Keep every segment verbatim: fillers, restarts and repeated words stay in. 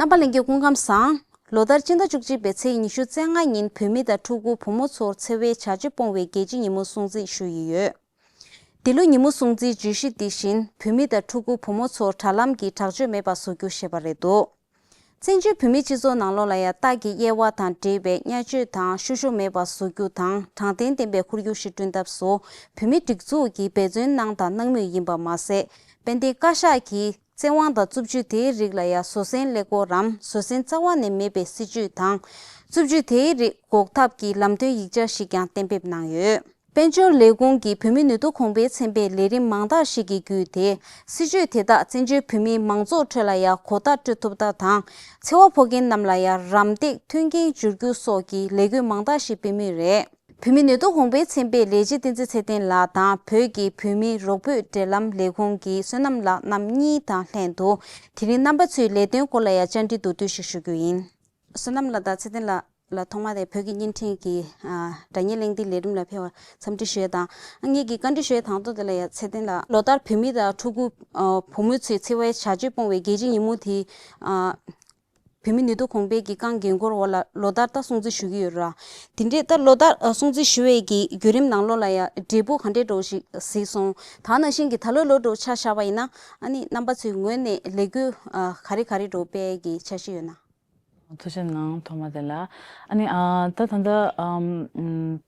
རྣམ་པ་ལྷན་རྒྱས་སྐུ་ཁམས་བཟང་། ལོ་ལྟར་སྤྱི་ཟླ་བཅུ་གཅིག་པའི་ཚེས་ཉི་ཤུ་རྩ་ལྔ་ཉིན་བུད་མེད་དང་ཕྲུ་གུ་བུ་མོ་ཚོར་འཚེ་བའི་བྱ་སྤྱོད་སྤོང་བའི་རྒྱལ་སྤྱིའི་ཉིན་མོ་སྲུང་བརྩི་ཞུ་ཡི་ཡོད། འདི་ལོ་ཉིན་མོ་སྲུང་བརྩིའི་བརྗོད་གཞི་འདི་བཞིན་བུད་མེད་དང་ཕྲུ་གུ་བུ་མོ་ཚོར་དྲ་ལམ་གྱི་དྲག་སྤྱོད་མེད་པར་བཟོ་རྒྱུ་ཞེས་པ་རེད་འདུག་བཙན་བྱོལ་བོད་མིའི་སྤྱི་ཚོགས་ནང་ལོགས་ལ་ཡང་རྟ་གི་དབྱེ་བ་དང་འབྲེལ་བའི་བརྙས་བཅོས་དང་བཤུ་གཞོག་མེད་པར་བཟོ་རྒྱུ་དང་དྲང་བདེན་ལྡན་པའི་ཁོར་ཡུག་ཞིག་བསྐྲུན་ཐབས་སུ་བོད་མིའི་སྒྲིག་འཛུགས་ཀྱིས་འབད་བརྩོན་གནང་དང་གནང་མུས་ཡིན་པ་མ་ཟད། དཔལ་ལྡན་བཀའ་ཤག་གིས་བཙན་དབང་དང་རྩུབ་སྤྱོད་དེའི་རིགས་ལ་ཡང་བཟོད་བསྲན་སླེབས་སྒོ་རམ་བཟོད་བསྲན་རྩ་བ་ནས་མེད་པའི་སྲིད་བྱུས་དང་། རྩུབ་སྤྱོད་དེའི་རིགས་འགོག་ཐབས་ཀྱི་ལམ་སྟོན་ཡིག་ཆ་ཞིག་ཀྱང་གཏན་འབེབས་གནང་ཡོད། དཔལ་འབྱོར་ལས་ཁུངས་ཀྱིས་བོད་མིའི་ནུས་སྟོབས་གོང་འཕེལ་ཚན་པས་ལས་རིམ་མང་དག་ཞིག་གི་བརྒྱུད་དེ། སྲིད་བྱུས་དེ་དག་བཙན་བྱོལ་བོད་མིའི་མང་ཚོགས་ཁྲོད་ལ་ཡང་གོ་བརྡ་སྤྲོད་ཐུབ་པ་དང་། འཚེ་བ་ཕོག་མཁན་རྣམས་ལ་ཡང་རམ་འདེགས་མཐུན་རྐྱེན་སྦྱོར་རྒྱུ་སོགས་ཀྱི་ལས་འགུལ་མང་དག་ཞིག་སྤེལ་མུས་རེད། བོད་མིའི་ནུས་སྟོབས་གོང་འཕེལ་ཚན་པའི་ལས་བྱེད་བསྟན་འཛིན་ཚེ་བརྟན་ལགས་དང་བོད་ཀྱི་བོད་མིའི་རོགས་པའི་འབྲེལ་ལམ་ལས་ཁུངས་ཀྱི་བསོད་ནམས་ལགས་རྣམ་གཉིས་དང་ལྷན་དུ། དེ་རིང་རྣམ་པ་ཚོའི་ལས་དོན་སྐོར་ལ་ཡང་བཅར་འདྲི་མདོར་བསྡུས་ཤིག་ཞུ་རྒྱུ་ཡིན། བསོད་ནམས་ལགས་དང་ཚེ་བརྟན་ལགས་ལ་ཐོག་མར་དེ་བོད་ཀྱི་བརྙན་འཕྲིན་གྱི་ཨ་སྒྲ་བརྙན་གླེང་སྟེགས་ལས་རིམ་ལ་ཕེབས་པར་འཚམས་འདྲི་ཞུ་ཡ་དང་། ཨ་ངེད་ཀྱིས་བཀའ་འདྲི་ཞུ་ཡ་དང་ཐོག་དེ་ལ་ཡ་ཚེ་བརྟན་ལགས། ལོ་ལྟར་བོད་མི་དང་ཕྲུ་གུ་ཨ་བུ་མོ་ཚོའི་འཚེ་བའི་བྱ་སྤྱོད་སྤོང་བའི་རྒྱལ་སྤྱིའི་ཉིན་མོ་དེ་ཨ་བོད་མིའི་ནུས་སྟོབས་གོང་འཕེལ་གྱི་རྐང་འགན་འཁུར་འོག་ལ་ལོ་ལྟར་ད་སྲུང་བརྩི་ཞུ་གི་ཡོད་ར། དེ་འདྲའི་ད་ལོ་ལྟར་ཨ་སྲུང་བརྩི་ཞུ་བའི་གི་བརྒྱུད་རིམ་ནང་ལོགས་ལ་ཡ་འབྲས་བུ་ག་འདྲའི་འདྲ་བོ་ཞིག་གཟིགས་སོང་། ད་ནང་བཞིན་གྱི་ད་ལོའི་ལོ་འདྲ་བོ་ཆ་བཞག་པ་ཡིན་ན། ཨ་ནི་རྣམ་པ་ཚོའི་ངོས་ནས་ལས་འགུལ་ཨ་ག་རེ་ག་རེ་འདྲ་བོ་སྤེལ་གྱི་འཆར་གཞི་ཡོད་ན། ཐུགས་རྗེ་གནང་ཐོག་མ་དེ་ལ། ཨ་ནི་ཨ་ད་ད་ལྟ་ཨམ་ཨམ་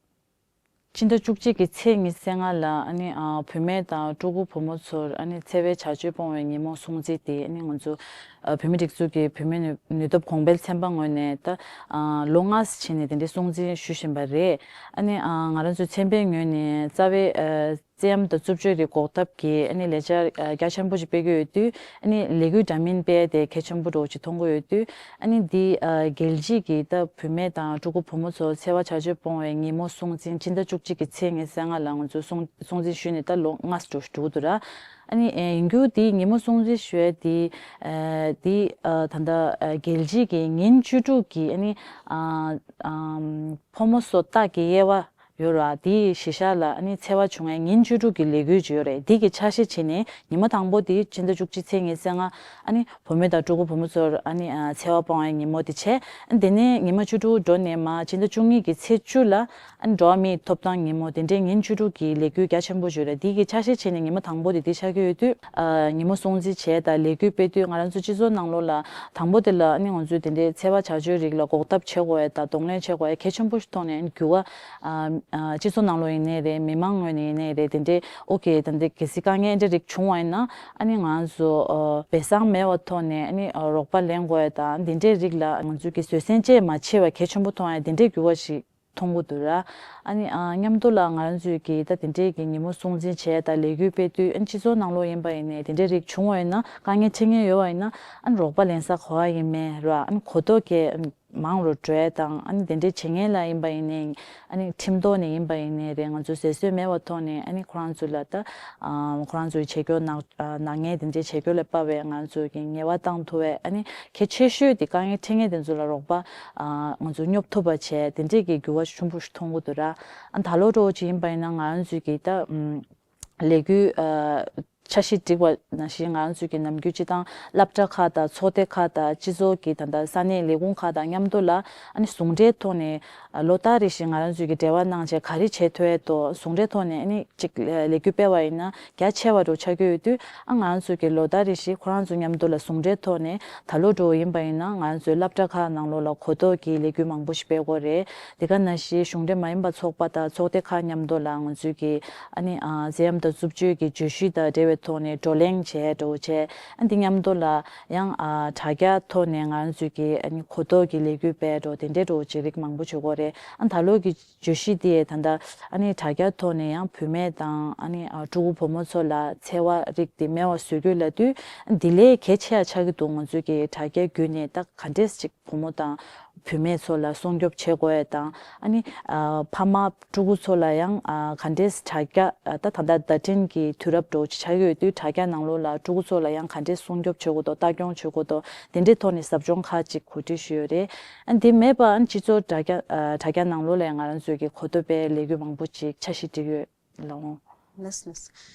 སྤྱི་ཟླ་བཅུ་གཅིག་གི་ཚེས་ཉི་ཤུ་རྩ་ལྔ་ལ་ཨ་ནི་ཨ་བུད་མེད་དང་ཕྲུ་གུ་བུ་མོ་ཚོར་ཨ་ནི་འཚེ་བའི་བྱ་སྤྱོད་སྤོང་བའི་ཉིན་མོ་སྲུང་བརྩི་དེ་ཨ་ནི་ང་ཚོ་ཨ་བོད་མི་སྒྲིག་འཛུགས་ཀྱི་བུད་མེད་ནུས་ནུས་སྟོབས་གོང་འཕེལ་ཚན་པ་ངོས་ནས་ད་ཨ་ལོ་ལྔ་ཙམ་ཕྱིན་ནས་དེ་འདྲའི་སྲུང་བརྩི་ཞུ་བཞིན་པ་རེད། ཨ་ནི་ཨ་ང་རང་ཚོའི་ཚན་པའི་ངོས་ནས་རྩ་བའི་ཨ་བཙན་གཡེམ་དང་རྩུབ་སྤྱོད་རིགས་འགོག་ཐབས་ཀྱི་ཨ་ནི་ལས་འཆར་ཨ་རྒྱ་ཆེན་པོ་ཞིག་སྤེལ་གྱི་ཡོད་དུས། ཨ་ནི་ལས་འགུལ་འདྲ་མིན་སྤེལ་ཏེ་གལ་ཆེན་པོ་འདྲ་བོ་ཅིག་མཐོང་གི་ཡོད་དུས། ཨ་ནི་འདི་ཨ་རྒྱལ་སྤྱིའི་གི་ད་བུད་མེད་དང་ཕྲུ་གུ་བུ་མོ་ཚོ་འཚེ་བ་བྱ་སྤྱོད་སྤོང་བའི་ཉིན་མོ་སྲུང་བརྩི་སྤྱི་ཟླ་བཅུ་གཅིག་གི་ཚེས་ཉི་ཤུ་རྩ་ལྔ་ལ་ང་ཚོས་སྲུང་སྲུང་བརྩི་ཞུས་ནས་ད་ལོ་ལྔ་ཙམ་འགྲོ་འགྲོ་གི་འདུག་ར། ཨ་ནི་ཨེ་ཡིན་རྒྱུ་འདི་ཉིན་མོ་སྲུང་བརྩི་ཞུ་ཡ་འདི་ཨ་འདི་ཨ་ད་ལྟ་ཨ་རྒྱལ་སྤྱིའི་གི་ཉིན་བཅུ་དྲུག་གི་ཨ་ནི་ཨ་ཨམ་ཕོ་མོ་སོ་ཏག་གི་དབྱེ་བ་ཡོད་ར། དེའི་གཞི་བཞག་ལ་ཨ་ནི་འཚེ་བ་བྱུང་བའི་ཉིན་བཅུ་དྲུག་གི་ལས་འགུལ་ཅིག་ཡོད་རེད། འདི་གི་ཆ་ཤས་བྱས་ནས་ཉི་མ་དང་པོ་དེ་སྤྱི་ཟླ་བཅུ་གཅིག་ཚེས་ཉི་ཤུ་རྩ་ལྔ། ཨ་ནི་བུད་མེད་དང་ཕྲུ་གུ་བུ་མོ་ཚོར་ཨ་ནི་ཨ་འཚེ་བ་སྤོང་བའི་ཉིན་མོ་དེ་བྱས། ཨ་དེ་ནས་ཉི་མ་བཅུ་དྲུག་འགྲོ་ནས་མར་སྤྱི་ཟླ་བཅུ་གཉིས་ཀྱི་ཚེས་བཅུ་ལ་ཨ་ནི་འགྲོ་བ་མིའི་ཐོབ་ཐང་ཉིན་མོ། དེ་འདྲའི་ཉིན་བཅུ་དྲུག་གི་ལས་འགུལ་རྒྱ་ཆེན་པོ་ཅིག་ཡོད་རེད། དེ་གི་ཆ་ཤས་བྱས་ནས་ཉི་མ་དང་པོ་དེ་དེ་ཆགས་ཀྱི་ཡོད་དུས། ཨ་ཉིན་མོ་སྲུང་བརྩི་བྱས་དང་ལས་འགུལ་སྤེལ་དུས་ང་རང་ཚོ་སྤྱི་ཚོགས་ནང་ལོགས་ལ་དང་པོ་དེ་ལ་ཨ་ནི་ང་ཚོས་དེ་འདྲའི་འཚེ་བ་བྱ་སྤྱོད་རིགས་ལ་འགོག་ཐབས་བྱེད་དགོས་ཡ་དང་གདོང་ལེན་བྱེད་དགོས་ཡ་གལ་ཆེན་པོ་ཞིག་མཐོང་ནས་ཨ་ནི་འགྱུར་བ། ཨ་ཨ་སྤྱི་ཚོགས་ནང་ལོགས་ཡིན་ནའི་རེད། མི་མང་ངོས་ནས་ཡིན་ནའི་རེད། དེ་འདྲའི་ཨོ་ཀེ་དེ་འདྲའི་གལ་སྲིད་དཀའ་ངལ་འདྲ་རིགས་བྱུང་བ་ཡིན་ན་ཨ་ནི་ང་ཚོ་ཨ་སྦས་གསང་མེད་པ་ཐོག་ནས་ཨ་ནི་ཨ་རོགས་པ་ལེན་དགོས་ཡ་དང་དེ་འདྲའི་རིགས་ལ་ང་ཚོས་ཀྱི་བཟོད་བསྲན་བཅས་མ་བྱས་པ་གལ་ཆེན་པོ་མཐོང་ཡ་དེ་འདྲའི་འགྱུར་བ་ཞིག་མཐོང་གི་འདུག་ར། ཨ་ནི་ཨ་མཉམ་དུ་ལ་ང་རང་ཚོས་ཀྱི་ད་དེ་འདྲའི་གི་ཉིན་མོ་སྲུང་བརྩི་བྱས་དང་ལས་འགུལ་སྤེལ་དུས་ཨ་ནི་སྤྱི་ཚོགས་ནང་ལོགས་ཡིན་པ་ཡིན་ནའི་དེ་འདྲའི་རིགས་བྱུང་བ་ཡིན་ན་དཀའ་ངལ་འཕྲད་མཁན་ཡོད་པ་ཡིན་ན་ཨ་ནི་རོགས་པ་ལེན་ས་ག་པར་ཡིན་མིན་ར། ཨ་ནི་གོ་རྟོགས་ཀྱི་མང་རུ་འགྲོ་ཡ་དང་ཨ་ནི་དེ་འདྲའི་བྱེད་མཁན་ལ་ཡིན་པ་ཡིན་ནའི་ཨ་ནི་ཁྲིམས་ཐོག་ནས་ཡིན་པ་ཡིན་ནའི་རེད། ང་ཚོས་ཟད་གསོད་མེད་པ་ཐོག་ནས་ཨ་ནི་ཁོ་རང་ཚོ་ལ་ད་ཨ་ཁོ་རང་ཚོའི་བྱེད་སྒོ་ནག་ཨ་ནག་ཉེས་དེ་འདྲའི་བྱེད་སྒོ་ལ་དཔག་པའི་ང་ཚོ་གི་ངལ་བ་བཏང་ཐུབ་པའི་ཨ་ནི་གལ་ཆེ་ཤོས་དེ་དཀའ་ངལ་འཕྲད་མཁན་དེ་ཚོ་ལ་རོགས་པ་ཨ་ང་ཚོ་སྙོབ་ཐུབ་པ་བྱས་དེ་འདྲས་ཀྱི་འགྱུར་བ་ཆེན་པོ་ཞིག་མཐོང་གི་འདུག་ར། ཨ་ད་ལོ་འདྲ་བོ་ཅིག་ཡིན་པ་ཡིན་ན་ང་རང་ཚོའི་གི་ད་ཨམ་ལས་འགུལ་ཨ་འཆར་གཞི་བསྒྲིགས་པ་ནང་བཞིན་ང་རང་ཚོའི་གི་ནམ་རྒྱུན་སྤྱི་བཏང་སློབ་གྲྭ་ཁག་དང་ཚོགས་སྡེ་ཁག་དང་སྤྱི་ཚོགས་ཀྱི་ད་ལྟ་ས་གནས་ལས་ཁུངས་ཁག་དང་མཉམ་དུ་ལ་ཨ་ནི་ཟུང་འབྲེལ་ཐོག་ནས་ཨ་ལོ་ལྟར་རེ་བཞིན་ང་རང་ཚོའི་གི་འབྲེལ་བ་གནང་བྱས་ག་རེ་བྱེད་ཐུབ་ཡས་དོ་ཟུང་འབྲེལ་ཐོག་ནས་ཨ་ནི་གཅིག་ལས་འགུལ་སྤེལ་བ་ཡིན་ན་རྒྱ་ཆེ་བ་འདྲ་ཆགས་ཀྱི་ཡོད་དུས་ཨ་ང་རང་ཚོ་གི་ལོ་ལྟར་རེ་བཞིན་ཁོ་རང་ཚོ་མཉམ་དུ་ལ་ཟུང་འབྲེལ་ཐོག་ནས་ད་ལོ་འདྲ་བོ་ཡིན་པ་ཡིན་ན་ང་རང་ཚོའི་སློབ་གྲྭ་ཁག་ནང་ལོགས་ལ་གོ་རྟོགས་ཀྱི་ལས་འགུལ་མང་པོ་ཞིག་སྤེལ་དགོས་རེད། དེ་ག་ནང་བཞིན་གཞུང་འབྲེལ་མ་ཡིན་པ་ཚོགས་པ་དང་ཚོགས་སྡེ་ཁག་མཉམ་དུ་ལ་ང་ཚོའི་གི་ཨ་ནི་ཨ་འཛིན་ཡམ་དང་རྩུབ་སྤྱོད་ཀྱི་བརྗོད་གཞི་དང་འབྲེལ་བའི་ཐོག་ནས་བགྲོ་གླེང་བྱས་འདྲ་བོ་བྱས། ཨ་འདི་མཉམ་དུ་ལ་ཡང་ཨ་དྲ་རྒྱ་ཐོག་ནས་ང་རང་ཚོའི་གི་ཨ་ནི་གོ་རྟོགས་ཀྱི་ལས་འགུལ་སྤེལ་འདྲ་བོ་དེ་འདྲའི་འདྲ་བོ་ཅིག་རིགས་མང་པོ་བྱེད་དགོས་རེད། ཨ་ད་ལོ་གི་བརྗོད་གཞི་དེ་ད་ལྟ་ཨ་ནི་དྲ་རྒྱ་ཐོག་ནས་ཡང་བུད་མེད་དང་ཨ་ནི་ཨ་ཕྲུ་གུ་བུ་མོ་ཚོ་ལ་འཚེ་བ་རིགས་དེ་མེད་པ་བཟོ་རྒྱུ་ལབ་དུས་ཨ་འདི་ལས་གལ་ཆེ་ཡ་ཆགས་ཀྱི་འདུག་ང་ཚོའི་གི་དྲ་རྒྱ་བརྒྱུད་ནས་ད་ག་འདྲས་ཅིག་བུ་མོ་དང་བུད་མེད་ཚོ་ལ་སྲུང་སྐྱོབ་བྱེད་དགོས་ཡ་དང་ཨ་ནི་ཨ་ཕ་མ་ཕྲུ་གུ་ཚོ་ལ་ཡང་ཨ་ག་འདྲས་དྲ་རྒྱ་ཨ་ད་ད་ལྟ་བརྡ་འཕྲིན་གྱི་དུས་རབས་འདྲ་བོ་ཅིག་ཆགས་ཀྱི་ཡོད་དུས་དྲ་རྒྱ་ནང་ལོགས་ལ་ཕྲུ་གུ་ཚོ་ལ་ཡང་ག་འདྲས་སྲུང་སྐྱོབ་བྱེད་དགོས་དོ་ལྟ་སྐྱོང་བྱེད་དགོས་དོ་དེ་འདྲའི་ཐོག་ནས་ཟབ་སྦྱོང་ཁག་ཅིག་གོ་སྒྲིག་ཞུས་ཡོད་རེད། ཨ་འདི་མེད་པ་ཨ་ནི་སྤྱི་ཚོགས་དྲ་རྒྱ་ཨ་དྲ་རྒྱ་ནང་ལོགས་ལ་ཡང་ང་རང་ཚོའི་གི་གོ་རྟོགས་སྤེལ་ལས་འགུལ་མང་པོ་ཅིག་འཆར་གཞི་བསྒྲིགས་ཡོད་ལགས། ལགས་ལགས།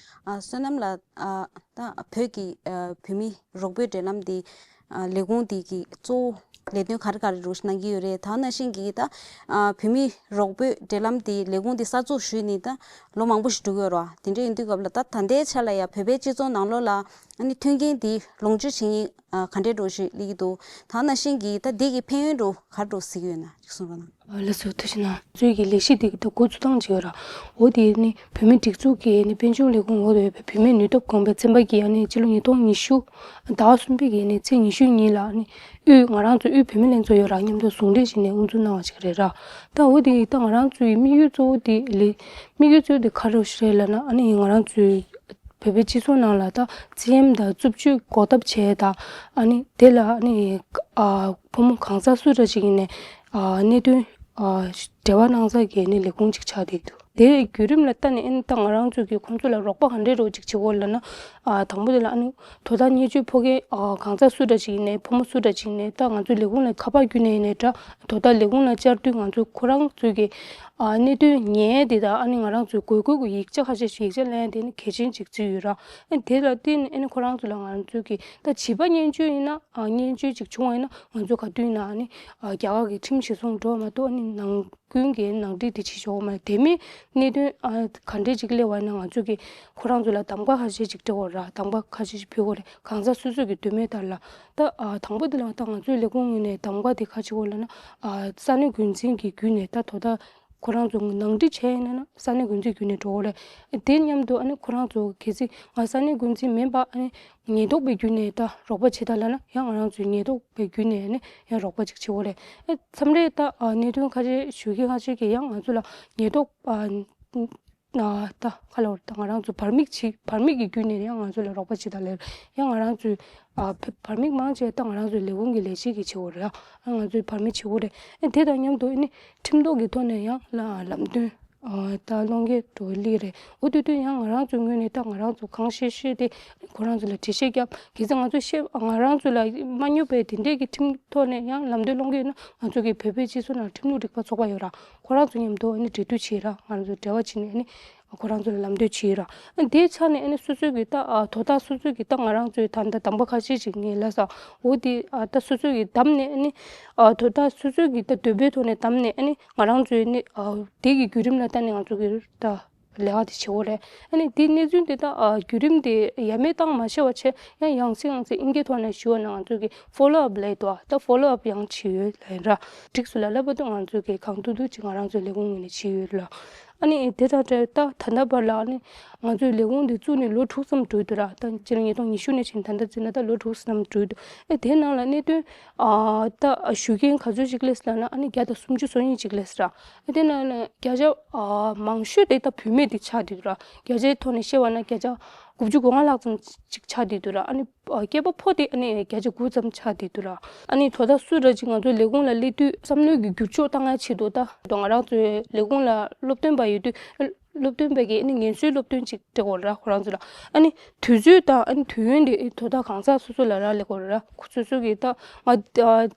ཨ་བསོད་ནམས་ལགས། ཨ་ད་བོད་ཀྱི་ཨ་བོད་མི་རོགས་པའི་འབྲེལ་ལམ་འདི་ ཨ་ལས་ཁུངས་དེ་གི་གཙོ་བོ་ལས་དོན་ག་རེ་ག་རེ་རུ་གནང་གི་ཡོད་རེད། ད་ནང་བཞིན་གྱི་ད་ཨ་བོད་མི་རོགས་པོའི་འབྲེལ་ལམ་དེ་ལས་ཁུངས་དེ་གསར་འཛུགས་ཞུས་ནས་ད་ལོ་མང་པོ་ཞིག་འགྲོ་གི་ཡོད་རེད་བ། དེ་འདྲ་ཡིན་དུས་སྐབས་ལ་ད་ད་ལྟའི་ཆ་ལ་ཡ་བོད་པའི་སྤྱི་ཚོགས་ནང་ལོགས་ལ་ཨ་ནི་མཐུན་རྐྱེན་དེ་ལོངས་སྤྱོད་བྱེད་མཁན་ཨ་ག་འདྲས་འགྲོ་ཞིག་སླེབས་ཀྱི་འདུག་ད་ནང་བཞིན་གྱི་ད་འདི་གི་ཕན་ཡོན་འགྲོ་ག་རེ་འགྲོ་གཟིགས་ཡོད་ན་ཅིག་གསུངས་རོགས་གནང་། ཨ་ལགས་སོ། ཐུགས་རྗེ་གནང་། གཙོས་ཀྱི་ལས་གཞི་དེ་གི་ད་འགོ་བཙུགས་སྟངས་ཅིག་ཡོད་ར། འོ་དེ་ནི་བོད་མིའི་སྒྲིག་འཛུགས་ཀྱི་ནི་དཔལ་འབྱོར་ལས་ཁུངས་འོག་ཏུ་ཡོད་པའི་བོད་མིའི་ནུས་སྟོབས་ཀོང་པོའི་ཚན་པ་གིས་ཨ་ནི་སྤྱི་ལོ་ཉིས་སྟོང་ཉི་ཤུ་ཟླ་བ་གསུམ་པའི་གི་ནི་ཚེས་ཉི་ཤུ་ཉིན་ལ་ཨ་ནི་དབུས་ང་རང་ཚོ་དབུས་བོད་མི་ལྷན་ཚོགས་ཡོད་ར། མཉམ་དུ་ཟུང་འབྲེལ་བྱས་ནས་དབུ་འཛུགས་གནང་བ་ཞིག་རེད་ར། ད་འོ་དེ་ད་ང་རང་ཚོའི་དམིགས་ཡུལ་གཙོ་བོ་དེ་ལས་དམིགས་ཡུལ་གཙོ་བོ་དེ་ག་རེ་ཞིག་རེད་ལབ་ན། ཨ་ནི་ང་རང་ཚོའི་བོད་པའི་སྤྱི་ཚོགས་ནང་ལ་ད་ཚད་གཞི་དང་རྩུབ་སྤྱོད་འགོག་ཐབས་བྱས་དང་། ཨ་ནི་དེ་ལ་ཨ་ནི་ཨ་ཕོ་མོ་གང་ཟག་སུ་འདྲ་ཞིག་ཡིན་ནའི་ཨ་གནད་དོན་ཨ་འབྲེལ་བ་གནང་ས་གི་ནི་ལས་ཁུངས་ཅིག་ཆགས་བསྡད་འདུག་དེའི་བརྒྱུད་རིམ་ལ་ལྟ་ནས་ཨ་ནི་ད་ང་རང་ཚོ་གི་ཁོང་ཚོ་ལ་རོགས་པ་ག་འདྲས་རོགས་ཅིག་བྱེད་དགོས་ལབ་ན། ཨ་དང་པོ་དེ་ལ་ཨ་ནི་དོ་བདག་བརྙས་བཅོས་ཕོག་མཁན་ཨ་གང་ཟག་སུ་འདྲ་ཞིག་ཡིན་ནའི་ཕོ་མོ་སུ་འདྲ་ཞིག་ཡིན་ནའི་ད་ང་ཚོའི་ལས་ཁུངས་ལ་ཁ་པར་བརྒྱུད་ནས་ཡིན་ནའི་འདྲ། དོ་བདག་ལས་ཁུངས་ལ་བཅར་དུས་ང་ཚོ་ཁོ་རང་ཚོའི་གི་ཨ་གནད་དོན་ཉན་དེ་དང་། ཨ་ནི་ང་རང་ཚོའི་དགོས་མཁོ་གི་ཡིག་ཆ་ཁ་ཤས་ཤིག་ཡིག་ཆ་ལེན་དེ་ནི་གལ་ཆེན་ཅིག་བརྩིས་ཡོད་ར། ཨ་ནི་དེ་ལ་བརྟེན་ནས་ཨ་ནི་ཁོ་རང་ཚོ་ལ་ང་ཚོའི་གི་ད་བྱིས་པ་བརྙས་བཅོས་ཡིན་ན་ཨ་བརྙས་བཅོས་ཅིག་བྱུང་བ་ཡིན་ན་ང་ཚོ་ག་དུས་ཡིན་ན་ཨ་ནི་ཨ་རྒྱ་གར་གི་ཁྲིམས་གཞིར་བཟུང་འགྲོ་བ་མ་གཏོགས། ཨ་ནི་ནང་ཁུལ་གྱི་ནང་འགྲིག་དེ་བྱེད་ཆོག་མ་རེད། དེ་མིན་གནད་དོན་ཨ་ག་འདྲས་ཅིག་སླེབས་པ་ཡིན་ན་ང་ཚོ་གི་ཁོ་རང་ཚོ་ལ་གདམ་ག་ཁ་ཤས་ཅིག་སྤྲད་དགོས་ར། གདམ་ག་ཁ་ཤས་ཅིག་ཕུལ་དགོས་རེད། གང་ཟག་སོ་སོ་གི་འདོད་མོས་ལྟར་ལ། ད་ཨ་དང་པོ་དེ་ལ་ད་ང་ཚོའི་ལས་ཁུངས་ངོས་ནས་གདམ་ག་དེ་ག་བྱེད་དགོས་ལབ་ན། ཨ་ས་གནས་འགོ་འཛིན་གྱི་བརྒྱུད་ནས་ད་དོ་བདག་ཁོ་རང་ཚོ་ནང་འགྲིག་བྱས་ཡིན་ན་ན་ས་གནས་འགོ་འཛིན་བརྒྱུད་ནས་འགྲོ་དགོས་རེད། དེ་མཉམ་དུ་ཨ་ནི་ཁོ་རང་ཚོ་གལ་སྲིད་ང་ས་གནས་འགོ་འཛིན་མིན་པ་ཨ་ནི་ཉེན་རྟོག་པའི་བརྒྱུད་ནས་ད་རོགས་པ་བྱེད་དང་ལབ་ན་ཡང་ང་རང་ཚོའི་ཉེན་རྟོག་པའི་བརྒྱུད་ནས་ཨ་ནི་ཡང་རོགས་པ་ཅིག་བྱེད་དགོས་རེད། ཨ་མཚམས་རེ་ད་ཨ་གནད་དོན་ཁ་ཤས་ཞུ་མཁན་ཁ་ཤས་ཀྱིས་ཡང་ང་ཚོ་ལ་ཉེན་རྟོག་ཨ། ཨ་ད་ག་ལབ་དགོས་རེད། ད་ང་རང་ཚོ་བར་མིག་ཅིག་བར་མིག་གི་བརྒྱུད་ནས་ཡང་ང་ཚོ་ལ་རོགས་པ་བྱེད་དང་ལབ། ཡང་ང་རང་ཚོའི་ཨ་བར་བར་མིག་མང་ཆེ་ད་ང་རང་ཚོའི་ལས་ཁུངས་ཀྱི་ལས་བྱེད་ཀྱིས་བྱེད་དགོས་རེད། ཨ་ང་ཚོའི་བར་མིག་བྱེད་དགོས་རེད། ཨ་དེ་དང་མཉམ་དུ་ཨ་ནི་ཁྲིམས་ཐོག་གི་ཐོག་ནས་ཡང་ལ་ལམ་སྟོན་ཨ་ད་སློང་གི་འགྲོ་ལི་རེད། འོ་དེ་དུས་ཡང་ང་རང་ཚོའི་ངོས་ནས་ད་ང་རང་ཚོ་གང་ཤེས་ཤེས་དེ་ཁོ་རང་ཚོ་ལ་འགྲེལ་བཤད་བརྒྱབ། གལ་སྲིད་ང་ཚོ་ཤེས་ང་རང་ཚོ་ལ་མ་སྙོབ་པའི་དེ་འདྲས་ཀྱི་ཁྲིམས་ཐོག་ནས་ཡང་ལམ་སྟོན་སློང་གི་ཡོད་ན་ང་ཚོ་གི་བོད་པའི་སྤྱི་ཚོགས་ནང་ཁྲིམས་ལུགས་རིག་པ་ཚོགས་པ་ཡོད་ར། ཁོ་རང་ཚོ་མཉམ་དུ་ཨ་ནི་འབྲེལ་མཐུད་བྱས་ར། ང་རང་ཚོ་འབྲེལ་བ་བྱས་ནས་ཨ་ནི་ཁོ་རང་ཚོ་ལ་ལམ་སྟོན་བྱས་ར། ཨ་དེའི་ཆ་ནས་ཨ་ནི་སོ་སོའི་གི་ད་ཨ་དོ་བདག་སོ་སོའི་གི་ད་ང་རང་ཚོའི་ད་ད་གདམ་ག་ཁ་ཤས་ཅིག་ངས་ལབ་ས་འོ་དེ་ཨ་ད་སོ་སོའི་གི་བདམས་ནས་ཨ་ནི་ཨ་དོ་བདག་སོ་སོའི་གི་ད་འདོད་པའི་ཐོག་ནས་བདམས་ནས་ཨ་ནི་ང་རང་ཚོའི་ནི་ཨ་དེ་གི་བརྒྱུད་རིམ་ལ་ལྟ་ནས་ང་ཚོ་གི་ད་ལས་ཀ་དེ་བྱེད་དགོས་རེད། ཨ་ནི་དེ་གནས་ཚུལ་དེ་ད་ཨ་བརྒྱུད་རིམ་དེ་ཡ་མེད་བཏང་མ་ཤེས་པ་བྱས་ཡང་ཡང་སེ་ཡང་སེ་ཨིན་སྐད་ཐོག་ནས་ཞུ་བ་ན་ང་ཚོ་གི་ཕོ་ལོ་ཨབ་ལབ་འདུག་ད་ཕོ་ལོ་ཨབ་ཡང་བྱེད་ཡོད་ལབ་ཡིན་ར། འགྲིག་སོང་ལབ་ལབ་པ་དུས་ང་ཚོ་གི་གང་ཐུབ་ཐུབ་ཅིག་ང་རང་ཚོའི་ལས་ཁུངས་ངོས་ནས་བྱས་ཡོད་ལ། ཨ་ནི་དེ་དང་འབྲེལ་ད་ད་ལྟ་བར་ལ་ཨ་ནི་ང་ཚོའི་ལས་ཁུངས་འདི་བཙུགས་ནས་ལོ་དྲུག་ཙམ་འགྲོ་འདུག་ར། ད་སྤྱི་ལོ་ཉིས་སྟོང་ཉི་ཤུ་ནས་བྱས་ད་ལྟ་བརྩིས་ན་ད་ལོ་དྲུག་ཙམ་འགྲོ་འདུག་ཨེ་དེ་ནང་ལ་གནད་དོན་ཨ་ད་ཞུ་མཁན་ག་ཚོད་ཅིག་སླེབས་ལབ་ན་ཨ་ནི་བརྒྱ་དང་སུམ་ཅུ་སོ་གཉིས་ཅིག་སླེབས་ར། ཨེ་དེ་ནང་ལ་བརྒྱ་ཆ་ཨ་མང་ཤོས་དེ་ད་བུད་མེད་དེ་ཆགས་བསྡད་འདུག་ར། བརྒྱ་ཆའི་ཐོག་ནས་བཤད་པ་ན་བརྒྱ་ཆ་དགུ་བཅུ་གོ་ལྔ་ལྷག་ཙམ་ཅིག་ཆགས་བསྡད་འདུག་ར། ཨ་ནི་ཨ་སྐྱེས་པ་ཕོ་དེ་ཨ་ནི་བརྒྱ་ཆ་དགུ་ཙམ་ཆགས་བསྡད་འདུག་ར། ཨ་ནི་དོ་བདག་སུ་ར་ཅིག་ང་ཚོའི་ལས་ཁུངས་ལ་སླེབས་དུས་བསམ་བློའི་གི་འགྱུར་ཕྱོགས་བཏང་ཡ་ཆེད་དུ་ད་ང་རང་ཚོའི་ལས་ཁུངས་ལ་སློབ་སྟོན་པ་ཡོད་དུས་སློབ་སྟོན་པ་གིས་ཨ་ནི་ངལ་གསོའི་སློབ་སྟོན་ཅིག་སྤྲད་དགོས་ར། ཁོ་རང་ཚོ་ལ་ཨ་ནི་དུས་ཚོད་དང་ཨ་ནི་དུས་ཡུན་དེ་དོ་བདག་གང་ཟག་སོ་སོ་ལ་རག་ལས་དགོས་ར། ཁོ་སོ་སོ་གིས་ད་ང་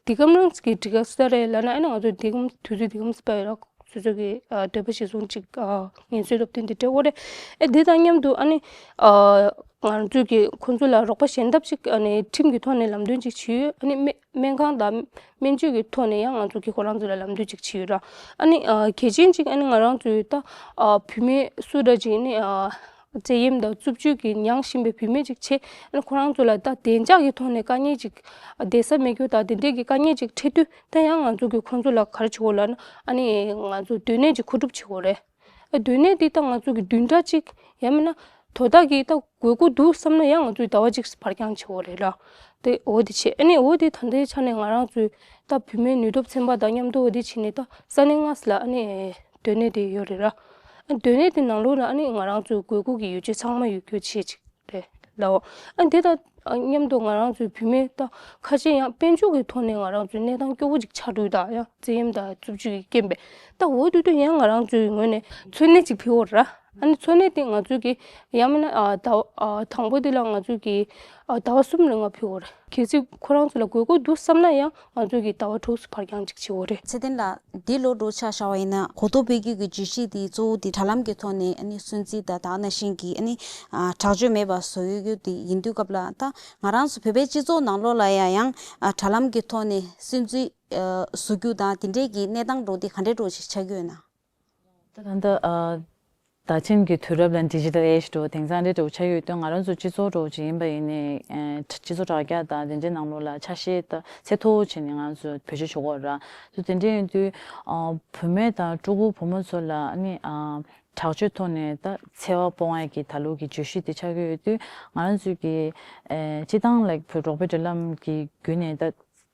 འདི་གམ་རང་གི་འགྲིག་ག་ས་རེད་ལབ་ན་ཨ་ནི་ང་ཚོ་འདི་གམ་དུས་ཚོད་འདི་གམ་ས་པ་ཡོད་ར། སོ་སོ་གི་ཨ་འདོད་པ་གཞིར་བཟུང་ཅིག་ཨ་ངལ་གསོའི་སློབ་སྟོན་དེ་སྤྲད་དགོས་རེད། ཨེ་དེ་དང་མཉམ་དུ་ཨ་ནི་ཨ་ང་ཚོས་ཀྱི་ཁོང་ཚོ་ལ་རོགས་པ་གཞན་དག་ཅིག་ཨ་ནི་ཁྲིམས་ཀྱི་ཐོག་ནས་ལམ་སྟོན་ཅིག་བྱས་ཡོད། ཨ་ནི་སྨན་སྨན་ཁང་དང་སྨན་བཅོས་ཀྱི་ཐོག་ནས་ཡང་ང་ཚོ་གི་ཁོ་རང་ཚོ་ལ་ལམ་སྟོན་ཅིག་བྱས་ཡོད་ར། ཨ་ནི་ཨ་གལ་ཆེན་ཅིག་ཨ་ནི་ང་རང་ཚོའི་ད་ཨ་བུད་མེད་སུ་འདྲ་ཅིག་ནི་ཨ་བཙན་གཡེམ་དང་རྩུབ་སྤྱོད་ཀྱིས་མྱངས་བཞིན་པའི་བུད་མེད་ཅིག་བྱས། ཨ་ནི་ཁོ་རང་ཚོ་ལ་ད་བདེ་འཇགས་ཀྱི་ཐོག་ནས་དཀའ་ངལ་ཅིག་བསྡད་ས་མེད་རྒྱུ་དང་དེ་འདྲས་ཀྱི་དཀའ་ངལ་ཅིག་འཕྲད་དུས་ད་ཡང་ང་ཚོ་གིས་ཁོང་ཚོ་ལ་ག་རེ་བྱེད་དགོས་ལབ་ན་ཨ་ནི་ང་ཚོ་སྡོད་གནས་ཅིག་མཁོ་སྒྲུབ་བྱེད་དགོས་རེད། ཨ་སྡོད་གནས་འདི་ད་ང་ཚོ་གི་བདུན་ཕྲག་གཅིག་ཡང་མིན་ན་དོ་བདག་གིས་ད་དགོས་མཁོ་འདུག་བསམ་ན་ཡང་ང་ཚོས་ཟླ་བ་གཅིག་ཕར་འགྱངས་བྱེད་དགོས་རེད་ལ། དེ་འོ་དེ་བྱས། ཨ་ནི་འོ་དེ་ད་ལྟའི་ཆ་ནས་ང་རང་ཚོའི་ད་བུད་མེད་ནུས་སྟོབས་ཚན་པ་དང་མཉམ་དུ་འོ་དེ་བྱས་ནས་ད་ས་གནས་ལྔ་ལ་ཨ་ནི་སྡོད་གནས་དེ་ཡོད་རེད་ར། ཨ་སྡོད་གནས་དེ་ནང་ལོགས་ལ་ཨ་ནི་ང་རང་ཚོའི་དགོས་མཁོ་གི་ཡོ་བྱད་ཚང་མ་ཡོད་རྒྱུ་བྱས་ཅིག་རེད་ལའོ། ཨ་དེ་དང་མཉམ་དུ་ང་རང་ཚོའི་བུད་མེད་ད་ཁ་ཤས་ཡང་དཔལ་འབྱོར་གྱི་ཐོག་ནས་ང་རང་ཚོའི་གནས་སྟངས་སྐྱོ་བོ་ཅིག་ཆགས་འདུག་ད་ཡང་བཙན་གཡེམ་དང་རྩུབ་སྤྱོད་ཀྱི་རྐྱེན་པས། ད་འོ་དེ་དུས་ཡང་ང་རང་ཚོའི་ངོས་ནས་འཚོ་གནས་ཅིག་ཕུལ་བ་ར། ཨ་ནི་འཚོ་གནས་དེ་ང་ཚོ་གི་ཡང་མིན་ན་ཨ་ཟླ་བ་ཨ་དང་པོ་དེ་ལ་ང་ཚོ་གི་ཨ་ཟླ་བ་གསུམ་རིང་ང་ཕུལ་དགོས་རེད། གལ་སྲིད་ཁོ་རང་ཚོ་ལ་དགོས་མཁོ་འདུག་བསམ་ན་ཡང་ང་ཚོ་གི་ཟླ་བ་དྲུག་ཙམ་བར་འགྱངས་ཅིག་བྱེད་དགོས་རེད། ཚེ་བརྟན་ལགས། འདི་ལོ་འགྲོ་ཆ་བཞག་པ་ཡིན་ན་གོ་རྟོགས་སྤེལ་རྒྱུ་གི་བརྗོད་གཞི་དེ་གཙོ་བོ་དེ་དྲ་ལམ་གྱི་ཐོག་ནས་ཨ་ནི་སུན་གཙེར་དང་དེ་ནང་བཞིན་གྱི་ཨ་ནི་ཨ་དྲག་སྤྱོད་མེད་པ་བཟོ་ཡོད་རྒྱུ་དེ་ཡིན་དུས་སྐབས་ལ། ད་ང་རང་ཚོ་བོད་པའི་སྤྱི་ཚོགས་ནང་ལོགས་ལ་ཡང་ཡང་ཨ་དྲ་ལམ་གྱི་ཐོག་ནས་སུན་གཙེར་ཨ་བཟོ་རྒྱུ་དང་དེ་འདྲས་ཀྱི་གནས་སྟངས་འགྲོ་དེ་ག་འདྲས་འགྲོ་ཞིག་ཆགས་ཀྱི་ཡོད་ན། ད་ད་ལྟ་ཨ་བརྡ་འཕྲིན་གྱི་དུས་རབས་ལ་digital age འགྲོ་དེང་སང་འདྲ་འགྲོ་ཆགས་ཡོད་དུས། ང་རང་ཚོ་སྤྱི་ཚོགས་འགྲོ་ཅིག་ཡིན་པ་ཡིན་ནའི་ཨ་སྤྱི་ཚོགས་དྲ་རྒྱ་དང་དེ་འདྲའི་ནང་ལོགས་ལ་ཆ་ཤས་ད་ཚད་མཐོ་བོ་བྱས་ནས་ང་ཚོ་བེད་སྤྱོད་བྱེད་དགོས་ར། ཚོ་དེ་འདྲ་ཡིན་དུས་ཨ་བུད་མེད་དང་ཕྲུ་གུ་བུ་མོ་ཚོ་ལ་ཨ་ནི་ཨ་དྲག་སྤྱོད་ཐོག་ནས་ད་འཚེ་བ་སྤོང་ཡ་གི་ད་ལོ་གི་བརྗོད་གཞི་དེ་ཆགས་ཀྱི་ཡོད་དུས། ང་རང་ཚོས་ཀྱི་ཨེ་སྤྱི་བཏང་ལ་བོད་རོགས་པའི་འབྲེལ་ལམ་གྱི་བརྒྱུད་ནས་ད་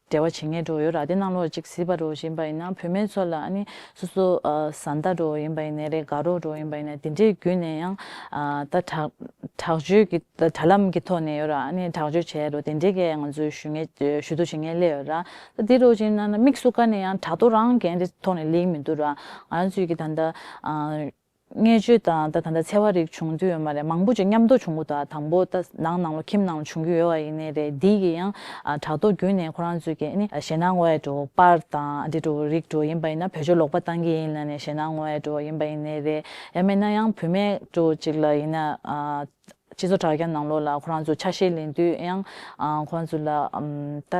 འབྲེལ་བ་བྱེད་མཁན་འགྲོ་ཡོད་ར། དེ་ནང་ལོགས་གཅིག་གཟིགས་པ་འགྲོ་བཞིན་པ་ཡིན་ན་བུད་མེད་ཚོ་ལ་ཨ་ནི་སོ་སོ་ཨ་བཟའ་ཟླ་འགྲོ་ཡིན་པ་ཡིན་ནའི་རེད། དགའ་རོགས་འགྲོ་ཡིན་པ་ཡིན་ན་དེ་འདྲའི་བརྒྱུད་ནས་ཡང་ཨ་ད་དྲག་དྲག་སྤྱོད་ཀྱི་ད་དྲ་ལམ་གྱི་ཐོག་ནས་ཡོད་ར། ཨ་ནི་དྲག་སྤྱོད་བྱས་འགྲོ་དེ་འདྲའི་གས་ང་ཚོས་ཞུ་ངེས་ཞུ་གཏུག་བྱེད་མཁན་སླེབས་ཡོད་ར། ད་དེ་འགྲོ་བཞིན་ན་ན་དམིགས་སུ་བཀར་ནས་ཡང་དྲ་ཐོག་རང་གན་དེ་ཐོག་ནས་སླེབས་མི་འདུག་ར། ང་ཚོས་ཀྱི་ད་ལྟ་ཨ་བརྙས་བཅོས་དང་ད་ད་ལྟ་འཚེ་བ་རིགས་བྱུང་དུས་ཡོད་མ་རེད། མང་པོ་ཅིག་མཉམ་དུ་བྱུང་གི་འདུག་དང་པོ་ད་ནང་ནང་ལོ་ཁྱིམ་ནང་ལ་བྱུང་གི་ཡོད་པ་ཡིན་ནའི་རེད། འདི་གི་ཡང་ཨ་དྲ་ཐོག་བརྒྱུད་ནས་ཁོ་རང་ཚོས་ཀྱི་ཨ་ནི་ཞེད་སྣང་ངོ་ཡ་འགྲོ་པར་དང་འདི་འགྲོ་རིགས་འགྲོ་ཡིན་པ་ཡིན་ན་བེད་སྤྱོད་ལོག་པ་བཏང་གི་ཡིན་ལ་ནས་ཞེད་སྣང་ངོ་ཡ་འགྲོ་ཡིན་པ་ཡིན་ནའི་རེད། ཡང་མིན་ན་ཡང་བུད་མེད་འགྲོ་ཅིག་ལ་ཡིན་ན་ཨ་སྤྱི་ཚོགས་དྲ་རྒྱ་ནང་ལོགས་ལ་ཁོ་རང་ཚོ་ཆ་ཤས་ལེན་དུས་ཡང་ཨ་ཁོ་རང་ཚོ་ལ་ཨམ་ད་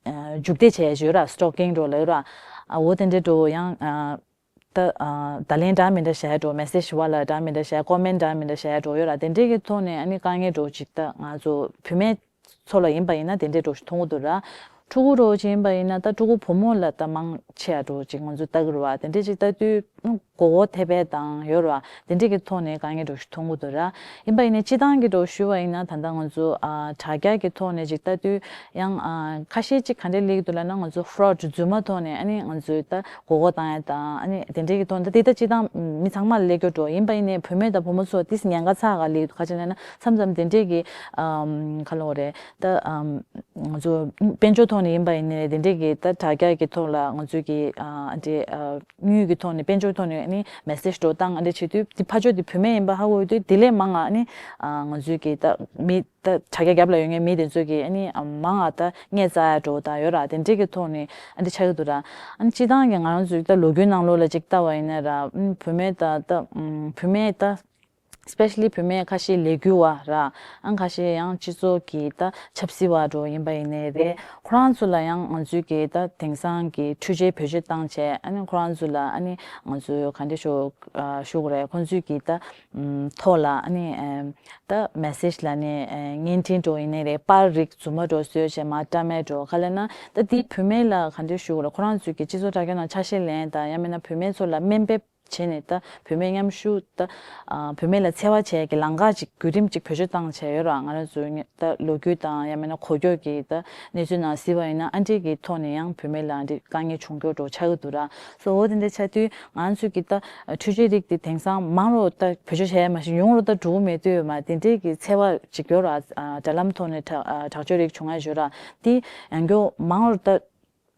ཨ་རྒྱུག་འདེད་བྱས་ཡོད་ར། stalking འགྲོ་ལ་ཡོད་ར། ཨ་འོ་དེ་འདྲའི་འགྲོ་ཡང་ཨ་ད་ཨ་བརྡ་ལན་འདྲ་མི་འདྲ་བྱས་འགྲོ། message བ་ལ་འདྲ་མི་འདྲ་བྱས། comment འདྲ་མི་འདྲ་བྱས་འགྲོ་ཡོད་ར། དེ་འདྲའི་གི་ཐོག་ནས་ཨ་ནི་དཀའ་ངལ་འགྲོ་ཅིག་ད་ང་ཚོ་བུད་མེད་ཚོ་ལ་ཡིན་པ་ཡིན་ན་དེ་འདྲའི་འགྲོ་ཞིག་མཐོང་གི་འདུག་ར། ཕྲུ་གུ་འགྲོ་ཅིག་ཡིན་པ་ཡིན་ན་ད་ཕྲུ་གུ་བུ་མོ་ལ་ད་མང་ཆེ་ཡ་འགྲོ་ཅིག་ང་ཚོ་ལྟ་གི་རེད་བ། དེ་འདྲའི་ཅིག་ལྟ་དུས་མགོ་སྐོར་ཐེབས་པ་དང་ཡོད་ར། དེ་འདྲའི་གི་ཐོག་ནས་དཀའ་ངལ་འགྲོ་ཞིག་མཐོང་གི་འདུག་ར། ཡིན་པ་ཡིན་ནའི་སྤྱི་བཏང་གི་འགྲོ་ཞུ་བ་ཡིན་ན་ད་ལྟ་ང་ཚོ་ཨ་དྲ་རྒྱ་གི་ཐོག་ནས་ཅིག་ལྟ་དུས་ཡང་ཨ་ཁ་ཤས་ཅིག་ག་འདྲས་སླེབས་ཀྱི་འདུག་ལབ་ན། ང་ཚོ་fraud རྫུན་མ་ཐོག་ནས་ཨ་ནི་ང་ཚོའི་ད་མགོ་སྐོར་བཏང་ཡ་དང་ཨ་ནི་དེ་འདྲའི་གི་ཐོག་ནས་ད་དེ་ད་སྤྱི་བཏང་མི་ཚང་མ་ལ་སླེབས་ཀྱི་འགྲོ། ཡིན་པ་ཡིན་ནའི་བུད་མེད་དང་བུ་མོ་ཚོ་ཏིས་ཉེན་ཁ་ཚ་ག་སླེབས་འདུག་ཁ་ཅིག་ལབ་ན་མཚམས་མཚམས་དེ་འདྲའི་གི་ཨམ་ག་ལབ་དགོས་རེད། ད་ཨམ་ང་ཚོ་དཔལ་འབྱོར་ཐོག་ནས་ཡིན་པ་ཡིན་ནའི་དེ་འདྲའི་གི་ད་དྲ་རྒྱ་གི་ཐོག་ལ་ང་ཚོའི་གི་ཨ་འདྲའི་ཨ་དངུལ་གྱི་ཐོག་ནས་དཔལ་འབྱོར་ཐོག་ནས་ཨ་ནི་message འགྲོ་སྟངས་ཨ་འདྲ་བྱེད་དུས་དེ་ཕར་ཕྱོགས་དེ་བུད་མེད་ཡིན་པ་ཧ་གོ་དུས་དེ་ལས་མང་ང་ཨ་ནི་ཨ་ང་ཚོའི་གི་ད་མི་ད་དྲ་རྒྱ་རྒྱབ་ལ་ཡོད་མཁན་མི་དེ་ཚོས་གི་ཨ་ནི་ཨ་མང་ང་ད་ངས་རྩ་ཡ་འགྲོ་ད་ཡོད་ར། དེ་འདྲའི་གི་ཐོག་ནས་ཨ་འདྲ་ཆགས་ཀྱི་འདུག་ར། ཨ་ནི་སྤྱི་བཏང་གི་ང་རང་ཚོའི་ད་ལོ་རྒྱུས་ནང་ལོགས་ལ་ཅིག་ལྟ་བ་ཡིན་ན་ར། ཨ་བུད་མེད་ད་ད་ཨ་བུད་མེད་ད་especially བུད་མེད་ཁ་ཤས་ལས་འགུལ་བ་ར། ཨང་ཁ་ཤས་ཡང་སྤྱི་ཚོགས་ཀྱི་ད་ཆབ་སྲིད་བ་འགྲོ་ཡིན་པ་ཡིན་ནའི་རེད། ཁོ་རང་ཚོ་ལ་ཡང་ང་ཚོས་ཀྱི་ད་དེང་སང་གི་འཕྲུལ་ཆས་བེད་སྤྱོད་བཏང་བྱས་ཨ་ནི་ཁོ་རང་ཚོ་ལ་ཨ་ནི་ང་ཚོས་ག་འདྲ་ཞུ་ཨ་ཞུ་དགོས་རེད། ཁོང་ཚོས་ཀྱི་ད་ཨམ་ཐོག་ལ་ཨ་ནི་ཨམ་ད་message ལ་ནི་ཨ་བརྙན་འཕྲིན་འགྲོ་ཡིན་ནའི་རེད། པར་རིགས་རྫུན་མ་འགྲོ་བཟོས་བྱས་མར་བཀྲམ་མེད་འགྲོ་ག་ལབ་ན་ད་དེ་བུད་མེད་ལ་ག་འདྲ་ཞུ་དགོས་རེད། ཁོ་རང་ཚོས་ཀྱི་སྤྱི་ཚོགས་དྲ་རྒྱ་ནང་ཆ་ཤས་ལེན་དང་ཡང་མིན་ན་བུད་མེད་ཚོ་ལ་དམའ་འབེབས་བྱས་ནས་ད་བུད་མེད་མཉམ་ཞུགས་ད་ཨ་བུད་མེད་ལ་འཚེ་བ་བྱས་ཀྱི་ལམ་ཁ་ཅིག་བརྒྱུད་རིམ་ཅིག་བེད་སྤྱོད་བཏང་བྱས་ཡོད་ར། ང་རང་ཚོའི་ད་ལོ་རྒྱུས་དང་ཡང་མིན་ན་གོ་སྐྱོར་གྱི་ད་གནས་ཚུལ་ནང་གཟིགས་པ་ཡིན་ན་ཨ་འདྲས་ཀྱི་ཐོག་ནས་ཡང་བུད་མེད་ལ་ཨ་འདྲས་དཀའ་ངལ་བྱུང་སྐྱོར་འགྲོ་ཆགས་ཀྱི་འདུག་ར། སོ་འོ་དེ་འདྲ་ཆགས་དུས་ང་ཚོས་ཀྱི་ད་འཕྲུལ་ཆས་རིགས་དེ་དེང་སང་མང་རུ་ད་བེད་སྤྱོད་བྱས་མ་ཤེས་ཉུང་རུ་ད་འགྲོ་གི་མེད་དུས་མ་དེ་འདྲས་ཀྱི་འཚེ་བ་ཅིག་ཡོད་ར། ཨ་དྲ་ལམ་ཐོག་ནས་དྲ་ཨ་དྲག་སྤྱོད་རིགས་བྱུང་ཡ་ཡོད་ར། དེ་ཡང་སྐྱར་མང་རུ་ད་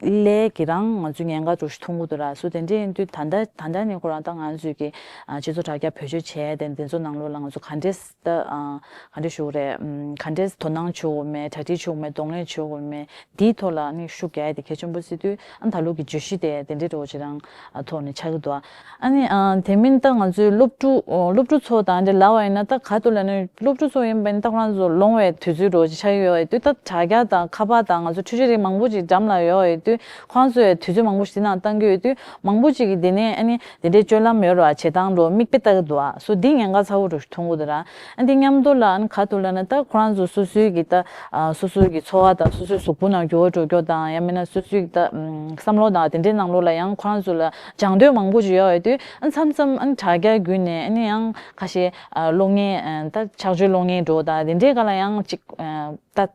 ལས་ཀྱི་རང་ང་ཚོའི་ཉེན་ཁ་འདྲ་ཞིག་མཐོང་གི་འདུག་ར། སོ་དེ་འདྲ་ཡིན་དུས་ད་ལྟ་ད་ལྟ་ནས་ཁོ་རང་ད་ང་ཚོས་ཀྱི་ཨ་སྤྱི་ཚོགས་དྲ་རྒྱ་བེད་སྤྱོད་བྱས་ཏེ་འདི་ཚོ་ནང་ལོགས་ལ་ང་ཚོ་ག་འདྲས་ད་ཨ་ག་འདྲས་ཞུ་དགོས་རེད། ཨམ་ག་འདྲས་དོ་སྣང་བྱེད་དགོས་མེད། གྲ་སྒྲིག་བྱེད་དགོས་མེད། གདོང་ལེན་བྱེད་དགོས་མེད། འདིའི་ཐོག་ལ་ཨ་ནི་ཤུགས་རྒྱག་ཡ་དེ་གལ་ཆེན་པོ་བརྩི་དུས་ཨ་ད་ལོ་གི་བརྗོད་གཞི་དེ་དེ་འདྲས་འདྲ་བོ་ཅིག་རང་ཨ་ཐོག་ནས་ཆགས་ཀྱི་འདུག་ཨ་ནི་ཨ་དེ་མིན་ད་ང་ཚོའི་སློབ་ཕྲུག་ཨོ་སློབ་ཕྲུག་ཚོ་དང་འདྲ་ལབ་པ་ཡིན་ན་ད་ག་ཏུ་ལབ་ན་སློབ་ཕྲུག་ཚོ་ཡིན་པ་ཡིན་ན་ད་ཁོ་རང་ཚོ་ལོང་བའི་དུས་ཚོད་འདྲ་བོ་ཅིག་ཆགས་ཀྱི་ཡོད་པ་ཡིན་དུས་ད་དྲ་རྒྱ་དང་ཁ་པར་དང་ང་ཚོ་འཕྲུལ་ཆས་རིགས་མང་པོ་ཅིག་འགྲམ་ལ་ཡོད་པ་ཡིན་དུས་ཁོ་རང་ཚོ་ཡང་དུས་ཚོད་མང་པོ་ཞིག་དེ་ནང་བཏང་གི་ཡོད་དུས་མང་པོ་ཅིག་གིས་དེ་ནས་ཨ་ནི་དེ་འདྲའི་སྤྱོད་ལམ་ཡོད་རེད་བ། བྱེད་སྟངས་འདྲ་བོ་མིག་དཔེ་ལྟ་གི་འདུག་ཨ། སོ་འདི་ཉེན་ཁ་ཚ་བོ་འདྲ་བོ་ཞིག་མཐོང་གི་འདུག་ར། ཨ་འདི་མཉམ་དུ་ལ་ཨ་ནི་ག་ཏུ་ལབ་ན་ད་ཁོ་རང་ཚོ་སོ་སོའི་གི་ད་ཨ་སོ་སོའི་གི་འཚོ་བ་དང་སོ་སོའི་གཟུགས་པོ་ནང་འགྱུར་བ་འགྲོ་རྒྱུ་དང་ཡང་མིན་ན་སོ་སོའི་གི་ད་ཨམ་བསམ་བློ་དང་དེ་འདྲའི་ནང་ལོགས་ལ་ཡང་ཁོ་རང་ཚོ་ལ་སྦྱང་འདོད་མང་པོ་ཞིག་ཡོད་ཡོད་དུས་ཨ་མཚམས་མཚམས་ཨ་ནི་དྲ་རྒྱ་བརྒྱུད་ནས་ཨ་ནི་ཡང་ཁ་ཤས་ཨ་གློག་བརྙན་ཨ་ད་ཆག་སྦྱོར་གློག་བརྙན་འགྲོ་དང་དེ་འདྲའི་ག་ལ་ཡང་ཅིག་ཨ་ད།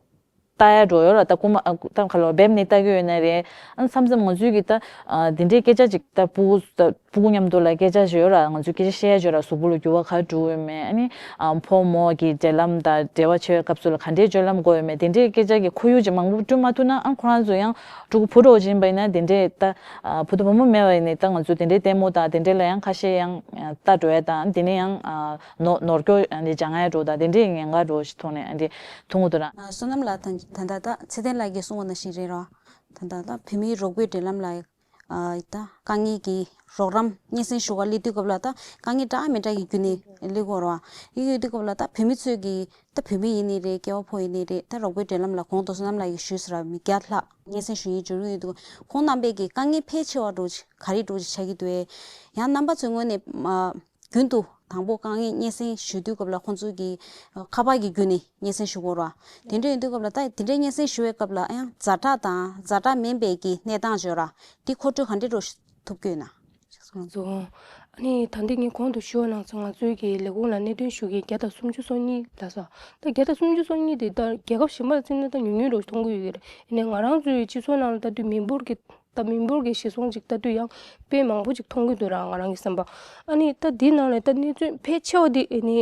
ལྟ་ཡ་འགྲོ་ཡོད་ར། ད་རྐུ་མ་ཨ་ད་ག་ལོ་འབེབས་ནས་ལྟ་གི་ཡོད་ན་རེད། ཨ་མཚམས་མཚམས་ང་ཚོའི་གི་ད་ཨ་དེ་འདྲའི་སྐད་ཆ་ཅིག་ད་སྤུ་གུ་ད་སྤུ་གུ་མཉམ་དུ་ལ་སྐད་ཆ་བརྗོད་ཡོད་ར། ང་ཚོའི་སྐད་ཆ་བཤད་ཡ་བརྗོད་ར། གཟུགས་པོ་ལ་འགྱུར་བ་ག་རེ་འགྲོ་ཡོད་མེད། ཨ་ནི་ཨ་ཕོ་མོ་གི་འབྲེལ་ལམ་དང་འབྲེལ་བ་བྱེད་པའི་སྐབས་སུ་ལ་ག་འདྲའི་སྤྱོད་ལམ་དགོས་ཡོད་མེད། དེ་འདྲའི་སྐད་ཆ་གི་ཁོར་ཡུག་ཅིག་མང་པོ་བསྐྲུན་མ་ཐུབ་ན། ཨ་ཁོ་རང་ཚོ་ཡང་ཕྲུ་གུ་བུ་འདྲ་བོ་ཅིག་ཡིན་པ་ཡིན་ན་དེ་འདྲའི་ད་ཨ་བུ་དང་བུ་མོ་མེད་པ་ཡིན་ནའི་ད་ང་ཚོ་དེ་འདྲའི་ལྟད་མོ་དང་དེ་འདྲའི་ལ་ཡང་ཁ་ཤས་ཡང་ལྟ་འགྲོ་ཡ་དང་། དེ་ནས་ཡང་ཨ་ནོར་ནོར་སྐྱོ་ཨ་འདི་སྦྱང་ཡ་འགྲོ་དང་དེ་འདྲའི་ཉེན་ཁ་འགྲོ་ཞིག་མཐོང་ནས་ཨ་འདི་མཐོང་གི་འདུག་ར། ཨ་བསོད་ནམས་ལགས། ད་ད་ལྟ་ད་ཚེ་བརྟན་ལགས་ཀྱིས་གསུངས་པ་ནང་བཞིན་རེད་ར། ད་ལྟ་ད་བོད་མིའི་རོགས་པའི་འབྲེལ་ལམ་ལ་ཨ་ད་དཀའ་ངལ་གྱི་རོགས་རམ་སྙན་སེང་ཞུ་ག་སླེབས་དུས་སྐབས་ལ་ད་དཀའ་ངལ་འདྲ་མི་འདྲ་གི་བརྒྱུད་ནས་སླེབས་ཀྱི་ཡོད་རེད་བ། ཡིན་ཡོད་དུས་སྐབས་ལ་ད་བོད་མི་ཚོས་ཀྱི་ད་བོད་མི་ཡིན་ནི་རེད། སྐྱེ་བ་ཕོ་ཡིན་ནི་རེད། ད་རོགས་པའི་འབྲེལ་ལམ་ལ་གོང་དུ་བསོད་ནམས་ལགས་ཀྱིས་ཞུས་ཟེར་བ་མི་བརྒྱ་ལྷག་སྙན་སེང་ཞུ་ཡིན་འབྱོར་གྱི་ཡོད་འདུག་ཁོང་རྣམ་པས་ཀྱི་དཀའ་ངལ་ཕལ་ཆེ་བ་འགྲོ་ག་རེ་འགྲོ་ཆགས་ཀྱི་འདུག་ཡང་རྣམ་པ་ཚོའི་ངོས་ནས་མ་རྒྱུན་དུ་དང་པོ་དཀའ་ངལ་སྙན་སེང་ཞུ་དུས་སྐབས་ལ་ཁོང་ཚོས་ཀྱི་ཁ་པར་གྱི་བརྒྱུད་ནས་སྙན་སེང་ཞུ་དགོས་རེད་བ། དེ་འདྲ་ཡིན་དུས་སྐབས་ལ་ད་དེ་འདྲའི་སྙན་སེང་ཞུ་བའི་སྐབས་ལ་ཡང་ཛ་དྲག་དང་ཛ་དྲག་མིན་པའི་གི་གནས་སྟངས་བརྗོད་ར། འདི་མཁོ་སྤྲོད་ག་འདྲ་འགྲོ་ཐུབ་ཀྱི་ཡོད་ན། ང་ཚོ་ཨ་ནི་ད་འདི་ངས་གོང་དུ་ཞུས་པ་ནང་བཞིན་ང་ཚོའི་གི་ལས་ཁུངས་ལ་གནད་དོན་ཞུ་མཁན་བརྒྱ་དང་སུམ་ཅུ་སོ་གཉིས་ལ་ས། ད་བརྒྱ་དང་སུམ་ཅུ་སོ་གཉིས་དེ་ད་རྒྱལ་ཁབ་གཞན་པ་ལ་བརྩིས་ན་ད་ཉུང་ཉུང་རུ་མཐོང་གི་ཡོད་ཀྱི་རེད། ཡིན་ནའི་ང་རང་ཚོའི་སྤྱི་ཚོགས་ནང་ལ་ལྟ་དུས་མི་འབོར་གྱི་ད་མི་འབོར་གྱི་གཞི་བཟུང་ཅིག་ལྟ་དུས་ཡང་དཔེ་མང་པོ་ཅིག་མཐོང་གི་འདུག་ར། ང་རང་གི་བསམ་པ། ཨ་ནི་ད་འདི་ནང་ལ་ད་གནས་ཚུལ་ཕལ་ཆེ་བ་འདི་ཨ་ནི་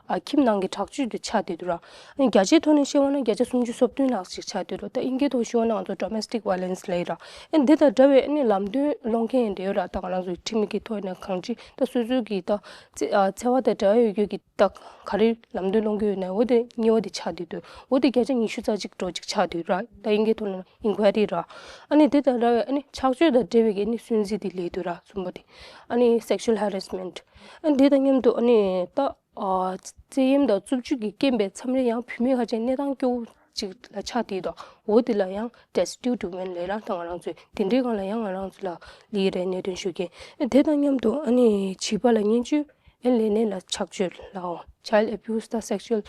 ཨ་ཁྱིམ་ནང་གི་དྲག་སྤྱོད་དུ་ཆགས་བསྡད་འདུག་ར། ཨ་ནི་བརྒྱ་ཆའི་ཐོག་ནས་བཤད་པ་ན་བརྒྱ་ཆ་སུམ་ཅུ་སོ་བདུན་ལྷག་ཅིག་ཆགས་བསྡད་འདུག་ད་ཨིན་སྐད་ཐོག་ཞུ་བ་ན་ང་ཚོ་domestic violence་ལབ་ཡོད་ར། ཨ་ནི་འདི་དང་འདྲ་བའི་ཨ་ནི་ལམ་སྟོན་སློང་མཁན་ཡང་འདྲ་ཡོད་ར། ད་ང་རང་ཚོའི་ཁྲིམས་ཀྱི་ཐོག་ནས་གང་ཅི་ད་སོ་སོའི་གི་ད་ཨ་འཚེ་བ་དང་འབྲེལ་བ་ཡོད་རྒྱུ་གི་ད་ག་རེ་ལམ་སྟོན་སློང་གི་ཡོད་ན། འོ་དེ་གཉིས་པ་དེ་ཆགས་བསྡད་འདུག་འོ་དེ་བརྒྱ་ཆ་ཉི་ཤུ་རྩ་གཅིག་འགྲོ་ཅིག་ཆགས་བསྡད་ར། ད་ཨིན་སྐད་ཐོག་ནས་inquiry་ར། ཨ་ནི་དེ་དང་འདྲ་བའི་ཨ་ནི་ཆགས་སྤྱོད་དང་འབྲེལ་བའི་གི་ཨ་ནི་སུན་གཙེར་དེ་སླེབས་འདུག་ར། གསུམ་པ་དེ་ཨ་ནི་sexual harassment། ཨ་ནི་དེ་དང་མཉམ་དུ་ཨ་ནི་ད་ཨ་བཙན་གཡེམ་དང་རྩུབ་སྤྱོད་ཀྱི་རྐྱེན་པས་མཚམས་རེ་ཡང་བུད་མེད་ཁ་ཤས་གནས་སྟངས་སྐྱོ་བོ་ཅིག་ལ་ཆགས་བསྡད་འདུག་འོ་དེ་ལ་ཡང་destitute women་ལབ་ར། ད་ང་རང་ཚོས་དེ་འདྲའི་སྒང་ལ་ཡང་ང་རང་ཚོ་ལ་ལི་རེ་གནད་དོན་ཞུ་མཁན། ཨ་དེ་དང་མཉམ་དུ་ཨ་ནི་བྱིས་པ་ལ་བརྙས་བཅོས། ཨེ་ལས་གནས་ལ་ཆགས་སྤྱོད་ལའོ། Child abuse དང་sexual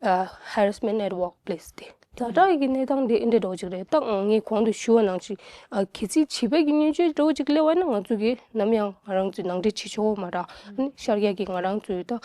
ཨ་harassment at workplace དེ། ཛ་དྲག་གི་གནས་སྟངས་དེ་ཨེ་འདྲ་འདྲ་བོ་ཅིག་རེད། ད་ངས་གོང་དུ་ཞུ་བ་ནང་བཞིན་ཨ་གལ་སྲིད་བྱིས་པ་གི་བརྙས་བཅོས་འདྲ་བོ་ཅིག་སླེབས་པ་ན་ང་ཚོ་གིས་ནམ་ཡང་ང་རང་ཚོས་ནང་འདྲེན་བྱེད་ཆོག་གི་མ་རེད། ཨ་ནི་ཤར་རྒྱག་གི་ང་རང་ཚོའི་ད་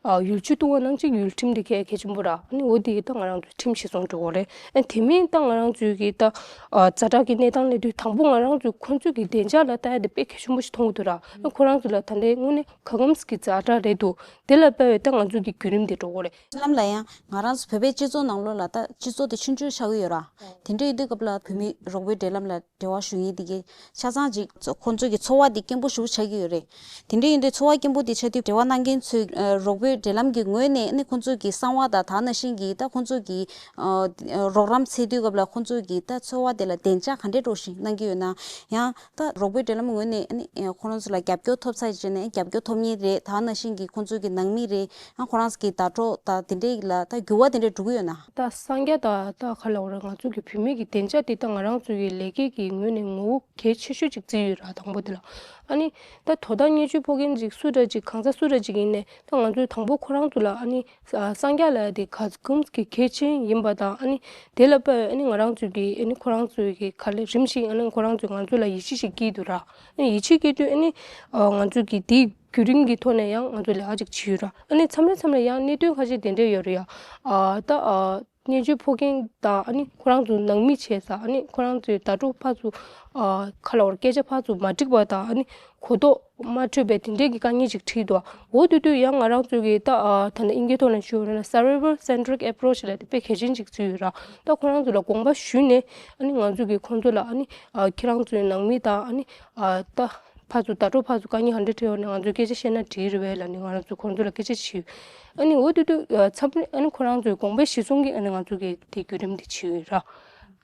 ཨ་ཡུལ་ཆུ་བཏུང་བ་ནང་བཞིན་ཡུལ་ཁྲིམས་དེ་གལ་གལ་ཆེན་པོ་རེད། ཨ་ནི་འོ་དེ་ད་ང་རང་ཚོའི་ཁྲིམས་གཞི་བཟུང་འགྲོ་དགོས་རེད། ཨ་ནི་དེ་མིན་ད་ང་རང་ཚོའི་གི་ད་ཨ་ཛ་དྲག་གི་གནས་སྟངས་སླེབས་དུས་དང་པོ་ང་རང་ཚོས་ཁོང་ཚོའི་གི་བདེ་འཇགས་ལ་ལྟ་ཡ་དེ་དཔེ་གལ་ཆེན་པོ་ཞིག་མཐོང་གི་འདུག་ར། ཨ་ཁོ་རང་ཚོ་ལ་ད་ལྟའི་དངོས་གནས་ག་གམ་གི་ཛ་དྲག་རེད་འདུག་དེ་ལ་དཔག་པའི་ད་ང་ཚོ་གི་བརྒྱུད་རིམ་དེ་འགྲོ་དགོས་རེད། ལམ་ལ་ཡང་ང་རང་ཚོ་བོད་པའི་སྤྱི་ཚོགས་ནང་ལོགས་ལ་ད་སྤྱི་ཚོགས་དེ་ཆུང་ཆུང་ཆགས་ཀྱི་ཡོད་ར། དེ་འདྲ་ཡིན་དུས་སྐབས་ལ་བོད་མི་རོགས་པའི་འབྲེལ་ལམ་ལ་འབྲེལ་བ་ཞུ་མཁན་དེ་གའི་ཆ་ཚང་ཅིག་ཁོང་ཚོ་གི་ཚོར་བ་དེ་སྐྱེན་པོ་ཞེ་པོ་ཆགས་ཀྱི་ཡོད་རེད། དེ་འདྲ་ཡིན་དུས་ཚོར་བ་སྐྱེན་པོ་དེ་ཆགས་དུས་འབྲེལ་བ་གནང་མཁན་ཚོས་ཨ་རོགས་པའི་འབྲེལ་ལམ་གྱི་ངོས་ནས་ནི་ཁོང་ཚོ་གི་གསང་བ་དང་དེ་ནང་བཞིན་གྱི་ད་ཁོང་ཚོ་གི་ཨ་རོགས་རམ་འཚོལ་དུས་སྐབས་ལ་ཁོང་ཚོ་གི་ད་ཚོར་བ་དེ་ལ་བདེ་འཇགས་ག་འདྲས་འདྲ་བོ་ཞིག་གནང་གི་ཡོད་ན། ཡང་ད་རོགས་པའི་འབྲེལ་ལམ་ངོས་ནས་ཨ་ནི་ཁོ་རང་ཚོ་ལ་རྒྱབ་སྐྱོར་ཐོབ་ཚར་རྗེས་ནས་རྒྱབ་སྐྱོར་ཐོབ་མཁན་རེད། ད་ནང་བཞིན་གྱི་ཁོང་ཚོ་གི་ནང་མི་རེད། ཡང་ཁོ་རང་ཚོ་གི་ཟླ་གྲོགས་ད་དེ་འདྲས་ལ་ད་འགྱུར་བ་དེ་འདྲས་འགྲོ་གི་ཡོད་ན། ད་སངས་རྒྱས་ད་ད་ག་ལ་བ་རེད། ང་ཚོ་གི་བུད་མེད་ཀྱི་བདེ་འཇགས་དེ་ད་ང་རང་ཚོ་གི་ལས་ཀའི་གི་ངོས་ནས་ངོ་བོ་གལ་ཆེ་ཤོས་ཅིག་བརྩིས་ཡོད་ར། དང་པོ་དེ་ལ་ཨ་ནི་ད་དོ་བདག་བརྙས་བཅོས་ཕོག་མཁན་ཅིག་སུ་འདྲ་ཅིག་གང་ཟག་སུ་འདྲ་ཅིག་ཡིན་ནའི་ད་ང་ཚོས་དང་པོ་ཁོ་རང་ཚོ་ལ་ཨ་ནི། ཨ་སངས་རྒྱས་ལ་དེ་ག་ཙམ་གྱི་གལ་ཆེན་ཡིན་པ་དང་། ཨ་ནི་དེ་ལ་དཔག་ཨ་ནི་ང་རང་ཚོའི་གི་ཨ་ནི་ཁོ་རང་ཚོའི་གི་ག་ལེ་རིམ་བཞིན་ཨ་ནི་ཁོ་རང་ཚོས་ང་ཚོ་ལ་ཡིད་ཆེས་ཤིག་སྐྱེས་འདུག་ར། ཨ་ནི་ཡིད་ཆེས་སྐྱེས་དུས་ཨ་ནི་ཨ་ང་ཚོའི་གི་དེའི་བརྒྱུད་རིམ་གྱི་ཐོག་ནས་ཡང་ང་ཚོ་ལས་ཀ་ཅིག་བྱས་ཡོད་ར། ཨ་ནི་མཚམས་རེ་མཚམས་རེ་ཡང་གནད་དོན་ཁ་ཤས་དེ་འདྲས་ཡོད་རེད་ཡ། ཨ་ད་ཨ་བརྙས་བཅོས་ཕོག་མཁན་དང་ཨ་ནི་ཁོ་རང་ཚོའི་ནང་མི་བྱས་ཙང་ཨ་ནི་ཁོ་རང་ཚོའི་ཟླ་གྲོགས་ཕར་ཚུར་ཨ་ག་ལ་བར་སྐད་ཆ་ཕར་ཚུར་མ་འགྲིག་པ་དང་ཨ་ནི་གོ་རྟོགས་མ་འཕྲོད་པའི་དེ་འདྲའི་གི་དཀའ་ངལ་ཅིག་འཕྲད་འདུག་འོ་དེ་དུས་ཡང་ང་རང་ཚོའི་གི་ད་ཨ་ད་ནི་ཨིན་སྐད་ཐོག་ནས་ཞུ་བ་རེད་ན་survivor centric approach་ལབ་དེ་དཔེ་གལ་ཆེན་ཅིག་བརྩིས་ཡོད་ར། ད་ཁོ་རང་ཚོ་ལ་དགོངས་པ་ཞུས་ནས་ཨ་ནི་ང་ཚོ་གི་ཁོང་ཚོ་ལ་ཨ་ནི་ཨ་ཁྱེད་རང་ཚོའི་ནང་མི་དང་ཨ་ནི་ཨ་ད་ཕར་ཚུར་ཟླ་གྲོགས་ཕར་ཚུར་དཀའ་ངལ་ག་འདྲ་འཕྲད་ཡོད་ན་ང་ཚོས་སྐད་ཆ་བཤད་ན་འགྲིག་རེད་པས་ལབ་ནས་ང་རང་ཚོས་ཁོང་ཚོ་ལ་སྐད་ཆ་བྱས་ཡོད། ཨ་ནི་འོ་དེ་དུས་ཨ་མཚམས་རེ་ཨ་ནི་ཁོ་རང་ཚོའི་དགོངས་པ་གཞིར་བཟུང་གིས་ཨ་ནི་ང་ཚོ་གི་དེ་བརྒྱུད་རིམ་དེ་བྱས་ཡོད་ར།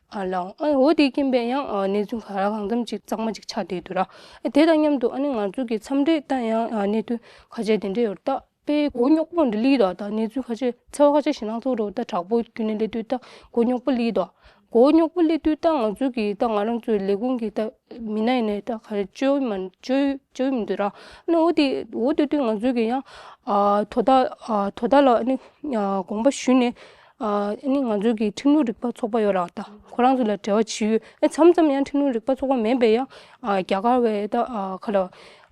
ཨ་ལའོ། ཨ་འོ་དེའི་རྐྱེན་པས་ཡང་ཨ་གནས་ཚུལ་ག་ར་གང་འཚམ་ཅིག་གཙང་མ་ཅིག་ཆགས་བསྡད་འདུག་ར། ཨ་དེ་དང་མཉམ་དུ་ཨ་ནི་ང་ཚོ་གི་མཚམས་རེ་ད་ཡང་ཨ་གནས་ཚུལ་ཁ་ཤས་དེ་འདྲ་ཡོད་རེད། ད་དཔེ་མགོ་རྙོག་པོ་འདྲ་སླེབས་འདུག་ད་གནས་ཚུལ་ཁ་ཤས་འཚེ་བ་ཁ་ཤས་ཞེད་སྣང་ཚ་པོ་འདྲ་བོ་ད་དྲག་པོ་བརྒྱུད་ནས་སླེབས་དུས་ད་མགོ་རྙོག་པོ་སླེབས་འདུག་མགོ་རྙོག་པོ་སླེབས་དུས་ད་ང་ཚོ་གི་ད་ང་རང་ཚོའི་ལས་ཁུངས་ཀྱི་ད་མི་སྣ་ཡིན་ནའི་ད་ག་རེ་བཅོས་མ་བཅོས་བཅོས་མི་འདུག་ར། ཨ་ནི་འོ་དེ་འོ་དེ་དུས་ང་ཚོ་གི་ཡང་ཨ་དོ་བདག་ཨ་དོ་བདག་ལ་ཨ་ནི་ཨ་དགོངས་པ་ཞུས་ནས། ཨ་ནི་ང་ཚོའི་གི་ཁྲིམས་ལུགས་རིག་པ་ཚོགས་པ་ཡོད་ར། ད་ཁོ་རང་ཚོ་ལ་འབྲེལ་བ་བྱས་ཡོད། ཨ་མཚམས་མཚམས་ཡང་ཁྲིམས་ལུགས་རིག་པ་ཚོགས་པ་མིན་པའི་ཡང་ཨ་རྒྱ་གར་བའི་ད་ཨ་ག་ལ་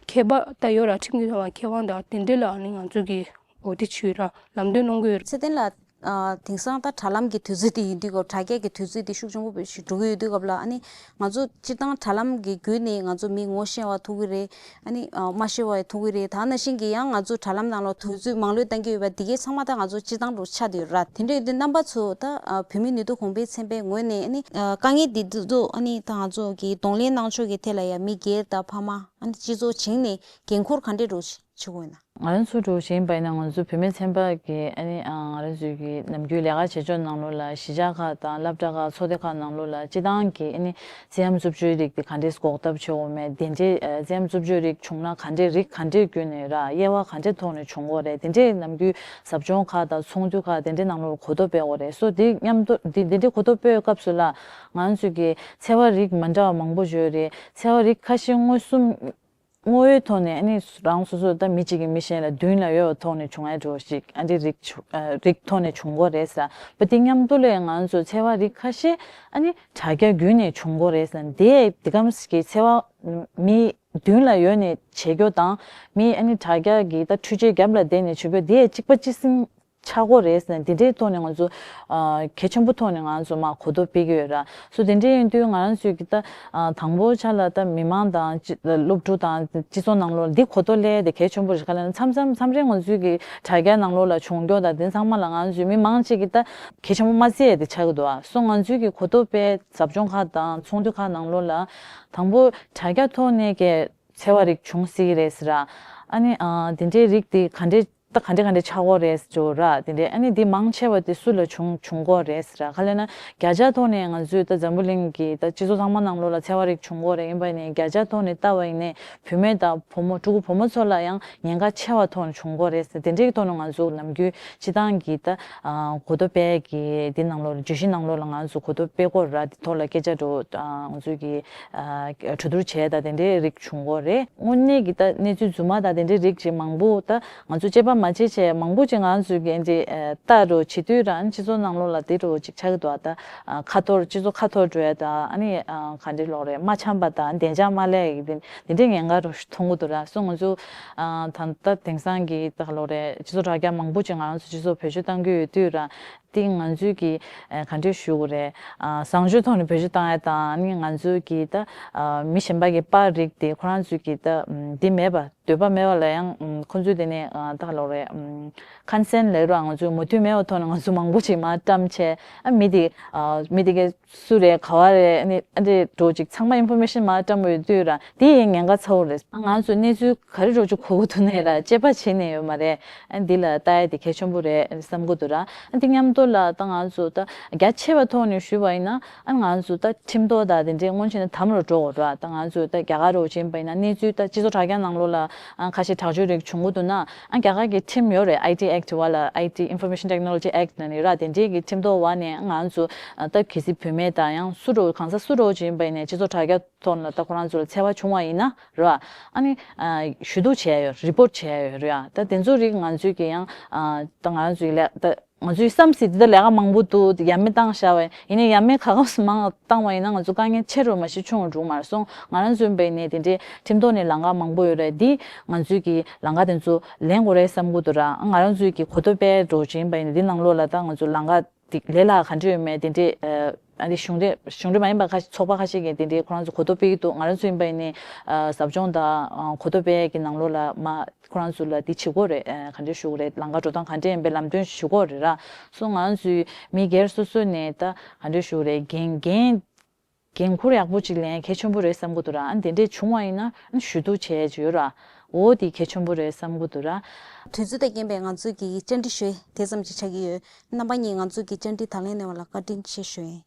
མཁས་པ་ད་ཡོད་ར། ཁྲིམས་ཀྱི་ཐོག་མཁས་དབང་དང་དེ་འདྲ་ལ་ཨ་ནི་ང་ཚོ་གི་འོ་དེ་བྱས་ཡོད་ར། ལམ་སྟོན་གནང་གི་ཡོད་ར། ཚེ་བརྟན་ལགས། ཨ་དེང་སང་ད་དྲ་ལམ་གྱི་དུས་ཚོད་དེ་ཡིན་དུས་སྐབས། དྲ་རྒྱ་གི་དུས་ཚོད་དེ་ཤུགས་ཆེན་པོ་ཞིག་འགྲོ་གི་ཡོད་དུས་སྐབས་ལ། ཨ་ནི་ང་ཚོ་སྤྱིར་བཏང་དྲ་ལམ་གྱི་བརྒྱུད་ནས་ང་ཚོ་མི་ངོ་ཤེས་པ་ཐུག་གི་རེད། ཨ་ནི་ཨ་མ་ཤེས་པ་ཐུག་གི་རེད། ད་ནང་བཞིན་གྱི་ཡང་ང་ཚོ་དྲ་ལམ་ནང་ལ་དུས་ཚོད་མང་ལོས་གཏང་གི་ཡོད་པ་དེ་གའི་ཚང་མ་ད་ང་ཚོ་སྤྱིར་བཏང་དུ་ཆགས་བསྡད་ཡོད་ར། དེ་འདྲ་ཡིན་དུས་རྣམ་པ་ཚོ་ད་ཨ་བོད་མིའི་ནུས་སྟོབས་གོང་འཕེལ་ཚན་པའི་ངོས་ནས། ཨ་ནི་ཨ་དཀའ་ངལ་འདི་ཚོ་ཨ་ནི་ད་ང་ཚོ་གི་གདོང་ལེན་གནང་ཕྱོགས་ཀྱི་ཐད་ལ་ཡང་མི་སྒེར་དང་ཕ་མ། ཨ་ནི་སྤྱི་ཚོགས་བྱིངས་ནས་འགན་འཁུར་ག་འདྲས་འདྲ་བྱེད་དགོས་ན། ང་རང་ཚོ་འདྲ་བཞིན་པ་ཡིན་ན། ང་ཚོ་བུད་མེད་ཚན་པ་གི་ཨ་ནི་ཨ་ང་རང་ཚོའི་གི་ནམ་རྒྱུན་ལས་ཀ་བྱེད་ཕྱོགས་ནང་ལོགས་ལ། གཞིས་ཆགས་ཁག་དང་སློབ་གྲྭ་ཁག་ཚོགས་སྡེ་ཁག་ནང་ལོགས་ལ་སྤྱིར་བཏང་གི་ཨ་ནི་ཚེ་ཡམ་རྩུབ་སྤྱོད་རིགས་དེ་ག་འདྲས་འགོག་ཐབས་བྱེད་དགོས་མེད། དེ་འདྲས་ཨ་ཚེ་ཡམ་རྩུབ་སྤྱོད་རིགས་བྱུང་ན་ག་འདྲས་རིགས་ག་འདྲས་བརྒྱུད་ནས་ར། དབྱེ་བ་ག་འདྲས་ཐོག་ནས་བྱུང་གི་རེད། དེ་འདྲས་ནམ་རྒྱུན་ཟབ་སྦྱོང་ཁག་དང་ཚོགས་འདུ་ཁག་དེ་འདྲས་ནང་ལོགས་གོ་རྟོགས་སྤེལ་གི་རེད། སོ་དེ་མཉམ་དུ་དེ་དེ་འདྲས་གོ་རྟོགས་སྤེལ་བའི་སྐབས་སུ་ལ། ང་ཚོས་ཀྱི་ཚེ་བ་རིགས་མ་འདྲ་བ་མང་པོ་ཡོད་རེད། ཚེ་བ་རིགས་ཁ་ཤས་མངོན་སུམ་དངོས་ཡོད་ཐོག་ནས། ཨ་ནི་རང་སོ་སོ་ད་མི་གཅིག་གིས་མི་གཞན་ལ་མདུན་ལ་ཡོད་པའི་ཐོག་ནས་བྱུང་ཡ་འདྲ་བོ་ཞིག་ཨ་འདྲའི་རིགས་བྱུང་། ཨ་རིགས་ཐོག་ནས་བྱུང་གི་རེད་ཟེར་བ་དེ་མཉམ་དུ་ལ། ང་ཚོ་ཚེ་བ་རིགས་ཁ་ཤས་ཨ་ནི་དྲ་རྒྱ་བརྒྱུད་ནས་བྱུང་གི་རེད་ཟེར། དེ་དེ་གམ་གྱི་ཚེ་བ་མི་མདུན་ལ་ཡོད་ནས་བྱེད་རྒྱུ་དང་། མི་ཨ་ནི་དྲ་རྒྱ་གི་ད་འཕྲུལ་ཆས་རྒྱབ་ལ་བསྡད་ནས་བྱེད་རྒྱུ་དེ་གཅིག་པ་གཅིག་སྲིང་ཆགས་ཀྱི་རེད་ཟེར་ནས། དེ་འདྲའི་ཐོག་ནས་ང་ཚོ་ཨ་གལ་ཆེན་པོ་ཐོག་ནས་ང་ཚོ་མར་གོ་རྟོགས་སྤེལ་གྱི་ཡོད་ར། སོ་དེ་འདྲ་ཡིན་དུས་ང་རང་ཚོས་ཀྱི་ད་ཨ་དང་པོ་ཆ་ལ་ད་མི་མང་དང་སྤྱི་སློབ་ཕྲུག་དང་སྤྱི་ཚོགས་ནང་ལོགས་ལ་འདི་གོ་རྟོགས་སླེབས་དེ་གལ་ཆེན་པོ་རེད། ག་ལབ་ན་མཚམས་མཚམས་མཚམས་རེ་ང་ཚོས་ཀྱི་དྲ་རྒྱ་ནང་ལོགས་ལ་བྱུང་རྒྱུ་དང་དེ་ཚང་མ་ལ་ང་ཚོས་མི་མང་གཅིག་གིས་ད་གལ་ཆེན་པོ་མ་བརྩི་ཡ་དེ་ཆགས་ཀྱི་འདུག་ཨ། སོ་ང་ཚོས་ཀྱི་གོ་རྟོགས་སྤེལ་ཟབ་སྦྱོང་ཁག་དང་ཚོགས་འདུ་ཁག་ནང་ལོགས་ལ། དང་པོ་དྲ་རྒྱ་ཐོག་ནས་ཀྱི་ཚེ་བ་རིགས་བྱུང་སྲིད་ཀྱི་རེད་ཟེར་ར། ཨ་ནི་ཨ་དེ་འདྲའི་རིགས་དེ་ག་འདྲའི་ད་ག་འདྲ་ག་འདྲ་ཆགས་ཀྱི་རེད་ཟེར་ར། དེ་འདྲའི་ཨ་ནི་དེ་མང་ཆེ་བ་དེ་སུ་ལ་བྱུང་བྱུང་གི་རེད་ཟེར་ར། ག་ལབ་ན་བརྒྱ་ཆ་ཐོག་ནས་ང་ཚོས་ད་འཛམ་བུ་གླིང་གི་ད་སྤྱི་ཚོགས་ཚང་མ་ནང་ལོགས་ལ་ཚེ་བ་རིགས་བྱུང་གི་རེད། ཡིན་པ་ནས་བརྒྱ་ཆ་ཐོག་ནས་ལྟ་བ་ཡིན་ནའི་བུད་མེད་དང་བུ་མོ་ཕྲུ་གུ་བུ་མོ་ཚོ་ལ་ཡང་ཉེན་ཁ་ཆེ་བ་ཐོག་ནས་བྱུང་གི་རེད་ཟེར། དེ་འདྲའི་ཐོག་ནས་ང་ཚོ་ནམ་རྒྱུན་སྤྱིར་བཏང་གི་ད་ཨ་གོ་རྟོགས་སྤེལ་གྱི་འདི་ནང་ལོགས་ལ་བརྗོད་གཞི་ནང་ལོགས་ལ་ང་ཚོ་གོ་རྟོགས་སྤེལ་གྱི་ཡོད་ར། འདི་ཐོག་ལ་སྐད་ཆ་འདྲ་བོ་ཨ་ང་ཚོས་ཀྱི་ཨ་གྲོས་བསྡུར་བྱས་དང་དེ་འདྲའི་རིགས་བྱུང་གི་རེད། དངོས་གནས་ཀྱི་ད་གནས་ཚུལ་རྫུན་མ་དང་དེ་འདྲའི་རིགས་ཅིག་མང་པོ་ད་ང་ཚོ་དཔྱད་པ་མ་བྱས་བྱས་མང་པོ་ཅིག་ང་ཚོས་ཀྱི་འདི་ཨ་ལྟ་འདྲ་བོ་བྱེད་དུས་ར། ཨ་ནི་སྤྱི་ཚོགས་ནང་ལོགས་ལ་དེ་འདྲ་བོ་ཅིག་ཆགས་ཀྱི་འདུག་ཨ། ད་ཨ་ཁ་ཐོར་སྤྱི་ཚོགས་ཁ་ཐོར་འགྲོ་ཡ་དང་། ཨ་ནི་ཨ་ག་འདྲ་ལབ་རེད། མ་འཆམ་པ་དང་བདེ་འཇགས་མ་སླེབས་ཡ་གི་དེ་འདྲའི་ཉེན་ཁ་འདྲ་བོ་ཞིག་མཐོང་གི་འདུག་ར། སོ་ང་ཚོ་ཨ་ད་ད་དེང་སང་གི་ད་ག་ལབ་རེད། སྤྱི་ཚོགས་དྲ་རྒྱ་མང་པོ་ཅིག་ང་རང་ཚོ་སྤྱི་ཚོགས་བེད་སྤྱོད་གཏང་གི་ཡོད་དུས་ར། དེ་ང་ཚོས་ཀྱི་ཨ་ག་འདྲ་ཞུ་དགོས་རེད། ཨ་བཟང་སྤྱོད་ཐོག་ནས་བེད་སྤྱོད་གཏང་ཡ་དང་། ཨ་ནི་ང་ཚོས་ཀྱི་ད་ཨ་མི་གཞན་པ་གི་པར་རིགས་དེ་ཁོ་རང་ཚོས་ཀྱི་ད་ཨམ་འདི་མེད་པ། འདོད་པ་མེད་པ་ལ་ཡང་ཨམ་ཁོ་ཚོས་དེ་ནས་ཨ་ད་ག་ལབ་རེད། ཨམ་ཀོན་སེན་ལབ་ར། ང་ཚོས་མོས་མཐུན་མེད་པའི་ཐོག་ནས་ང་ཚོ་མང་པོ་ཅིག་མར་བཀྲམ་བྱས། ཨ་མི་དེ་ཨ་མི་དེ་ག་སུ་རེད། ག་བ་རེད། ཨ་ནི་ཨ་འདྲས་འདྲ་བོ་ཅིག་ཚང་མ་ཨིན་ཕོར་མེ་ཤན་མར་བཀྲམ་དགོས་ཡོད་དུས་ར། དེ་ཡང་ཉེན་ཁ་ཚ་བོ་རེད། ཨ་ང་ཚོས་གནས་ཚུལ་ག་རེ་འདྲ་བོ་ཅིག་གོ་གི་འདུག་ནའི་ར། དཔྱད་པ་བྱས་ནས་ཡོད་མ་རེད། ཨ་འདི་ལ་ལྟ་ཡ་དེ་གལ་ཆེན་པོ་རེད་བསམ་གི་འདུག་ར། ཨ་འདི་མཉམ་དུ་ལ་ད་ང་ཚོ་ད་རྒྱ་ཆེ་བའི་ཐོག་ནས་ཞུས་པ་ཡིན་ན། ཨ་ང་ཚོ་ད་ཁྲིམས་ཐོག་དང་དེ་འདྲའི་སྔོན་ཆད་ནས་དམ་རུ་འགྲོ་དགོས་ར། ད་ང་ཚོ་ད་རྒྱ་གར་རུ་ཕྱིན་པ་ཡིན་ན། གནས་ཚུལ་ད་སྤྱི་ཚོགས་དྲ་རྒྱ་ནང་ལོགས་ལ་ཨ་ཁ་ཤས་དྲག་སྤྱོད་རིགས་བྱུང་གི་འདུག་ན། ཨ་རྒྱ་གར་གྱི་ཁྲིམས་ཡོད་རེད། ཨའི་ཊི་ཨེག་ཊི་བ་ལ། ཨའི་ཊི་Information Technology Act ནང་ནས་ར། དེ་འདྲའི་གི་ཁྲིམས་ཐོག་བ་ནས་ང་ཚོ་ཨ་ད་གལ་སྲིད་བུད་མེད་དང་ཡང་སུ་འདྲ་བོ་གང་ཟག་སུ་འདྲ་བོ་ཅིག་ཡིན་པ་ཡིན་ནའི་སྤྱི་ཚོགས་དྲ་རྒྱ་ཐོག་ནས་ད་ཁོ་རང་ཚོ་ལ་འཚེ་བ་བྱུང་བ་ཡིན་ན་ར། ཨ་ནི་ཨ་ཞུ་གཏུག་བྱས་ཡོད། རི་པོར་ཊི་བྱས་ཡོད་རེད་ཨ། ད་དེ་ཚོ་རིགས་ང་ཚོས་ཀྱི་ཡང་ཨ་ད་ང་ཚོའི་ལས་ད་ང་ཚོའི་བསམ་སྲིད་དེ་ད་ལས་ཀ་མང་པོ་འདུག་ཡ་མེད་བཏང་བཞག་པ་ཡིན་ནའི། ཡ་མེད་ག་གམ་མང་བཏང་བ་ཡིན་ན་ང་ཚོ་དཀའ་ངལ་ཆེ་རུ་མ་ཞིག་ཆུང་རུ་འགྲོ་མ་རེད། སོང་ང་རང་ཚོ་ཡིན་པ་ཡིན་ནའི་དེ་འདྲའི་ཁྲིམས་ཐོག་ནས་ལམ་ཁ་མང་པོ་ཡོད་རེད། འདི་ང་ཚོས་ཀྱི་ལམ་ཁ་དེ་ཚོ་ལེན་དགོས་རེད་བསམ་གི་འདུག་ར། ང་རང་ཚོས་ཀྱི་གོ་རྟོགས་སྤེལ་འགྲོ་བཞིན་པ་ཡིན་ནའི་འདི་ནང་ལོགས་ལ་ད་ང་ཚོ་ལམ་ཁ་དེ་ལས་སླ་ག་འདྲ་ཡོད་མེད་དེ་འདྲའི་ཨ་ཨ་འདི་གཞུང་འབྲེལ་གཞུང་འབྲེལ་མ་ཡིན་པ་ཁ་ཤས་ཚོགས་པ་ཁ་ཤས་ཀྱིས་དེ་འདྲའི་ཁོ་རང་ཚོ་གོ་རྟོགས་སྤེལ་གྱི་འདུག་ང་རང་ཚོ་ཡིན་པ་ཡིན་ནའི་ཨ་ཟབ་སྦྱོང་དང་ཨ་གོ་རྟོགས་སྤེལ་གྱི་ནང་ལོགས་ལ་མ་ཁོ་རང་ཚོ་ལ་འདི་བྱེད་དགོས་རེད། ཨ་ག་འདྲ་ཞུ་དགོས་རེད། ལམ་ཁ་འགྲོ་སྟངས་ག་འདྲ་ཡིན་པའི་ལམ་སྟོན་ཞུ་དགོས་རེད་ར། སོ་ང་རང་ཚོའི་མི་སྒེར་སོ་སོ་ནས་ད་ག་འདྲ་ཞུ་དགོས་རེད། འགན་འགན་འགན་འཁུར་ཡག་པོ་ཅིག་ལེན་གལ་ཆེན་པོ་རེད་བསམ་གི་འདུག་ར། ཨ་དེ་འདྲས་བྱུང་བ་ཡིན་ན་ཨ་ཞུ་གཏུག་བྱས་ཡོད་ར། འོ་དེ་གལ་ཆེན་པོ་རེད་བསམ་གི་འདུག་ར། དུས་ཚོད་དང་རྐྱེན་པས་ང་ཚོས་ཀྱི་བཅར་འདྲི་ཞུ་ཡས་དེ་ཙམ་ཅིག་ཆགས་ཀྱི་ཡོད། རྣམ་པ་གཉིས་ང་ཚོས་ཀྱི་བཅར་འདྲི་དང་ལེན་གནང་བ་ལ་བཀའ་དྲིན་ཆེ་ཞུ་ཡིན།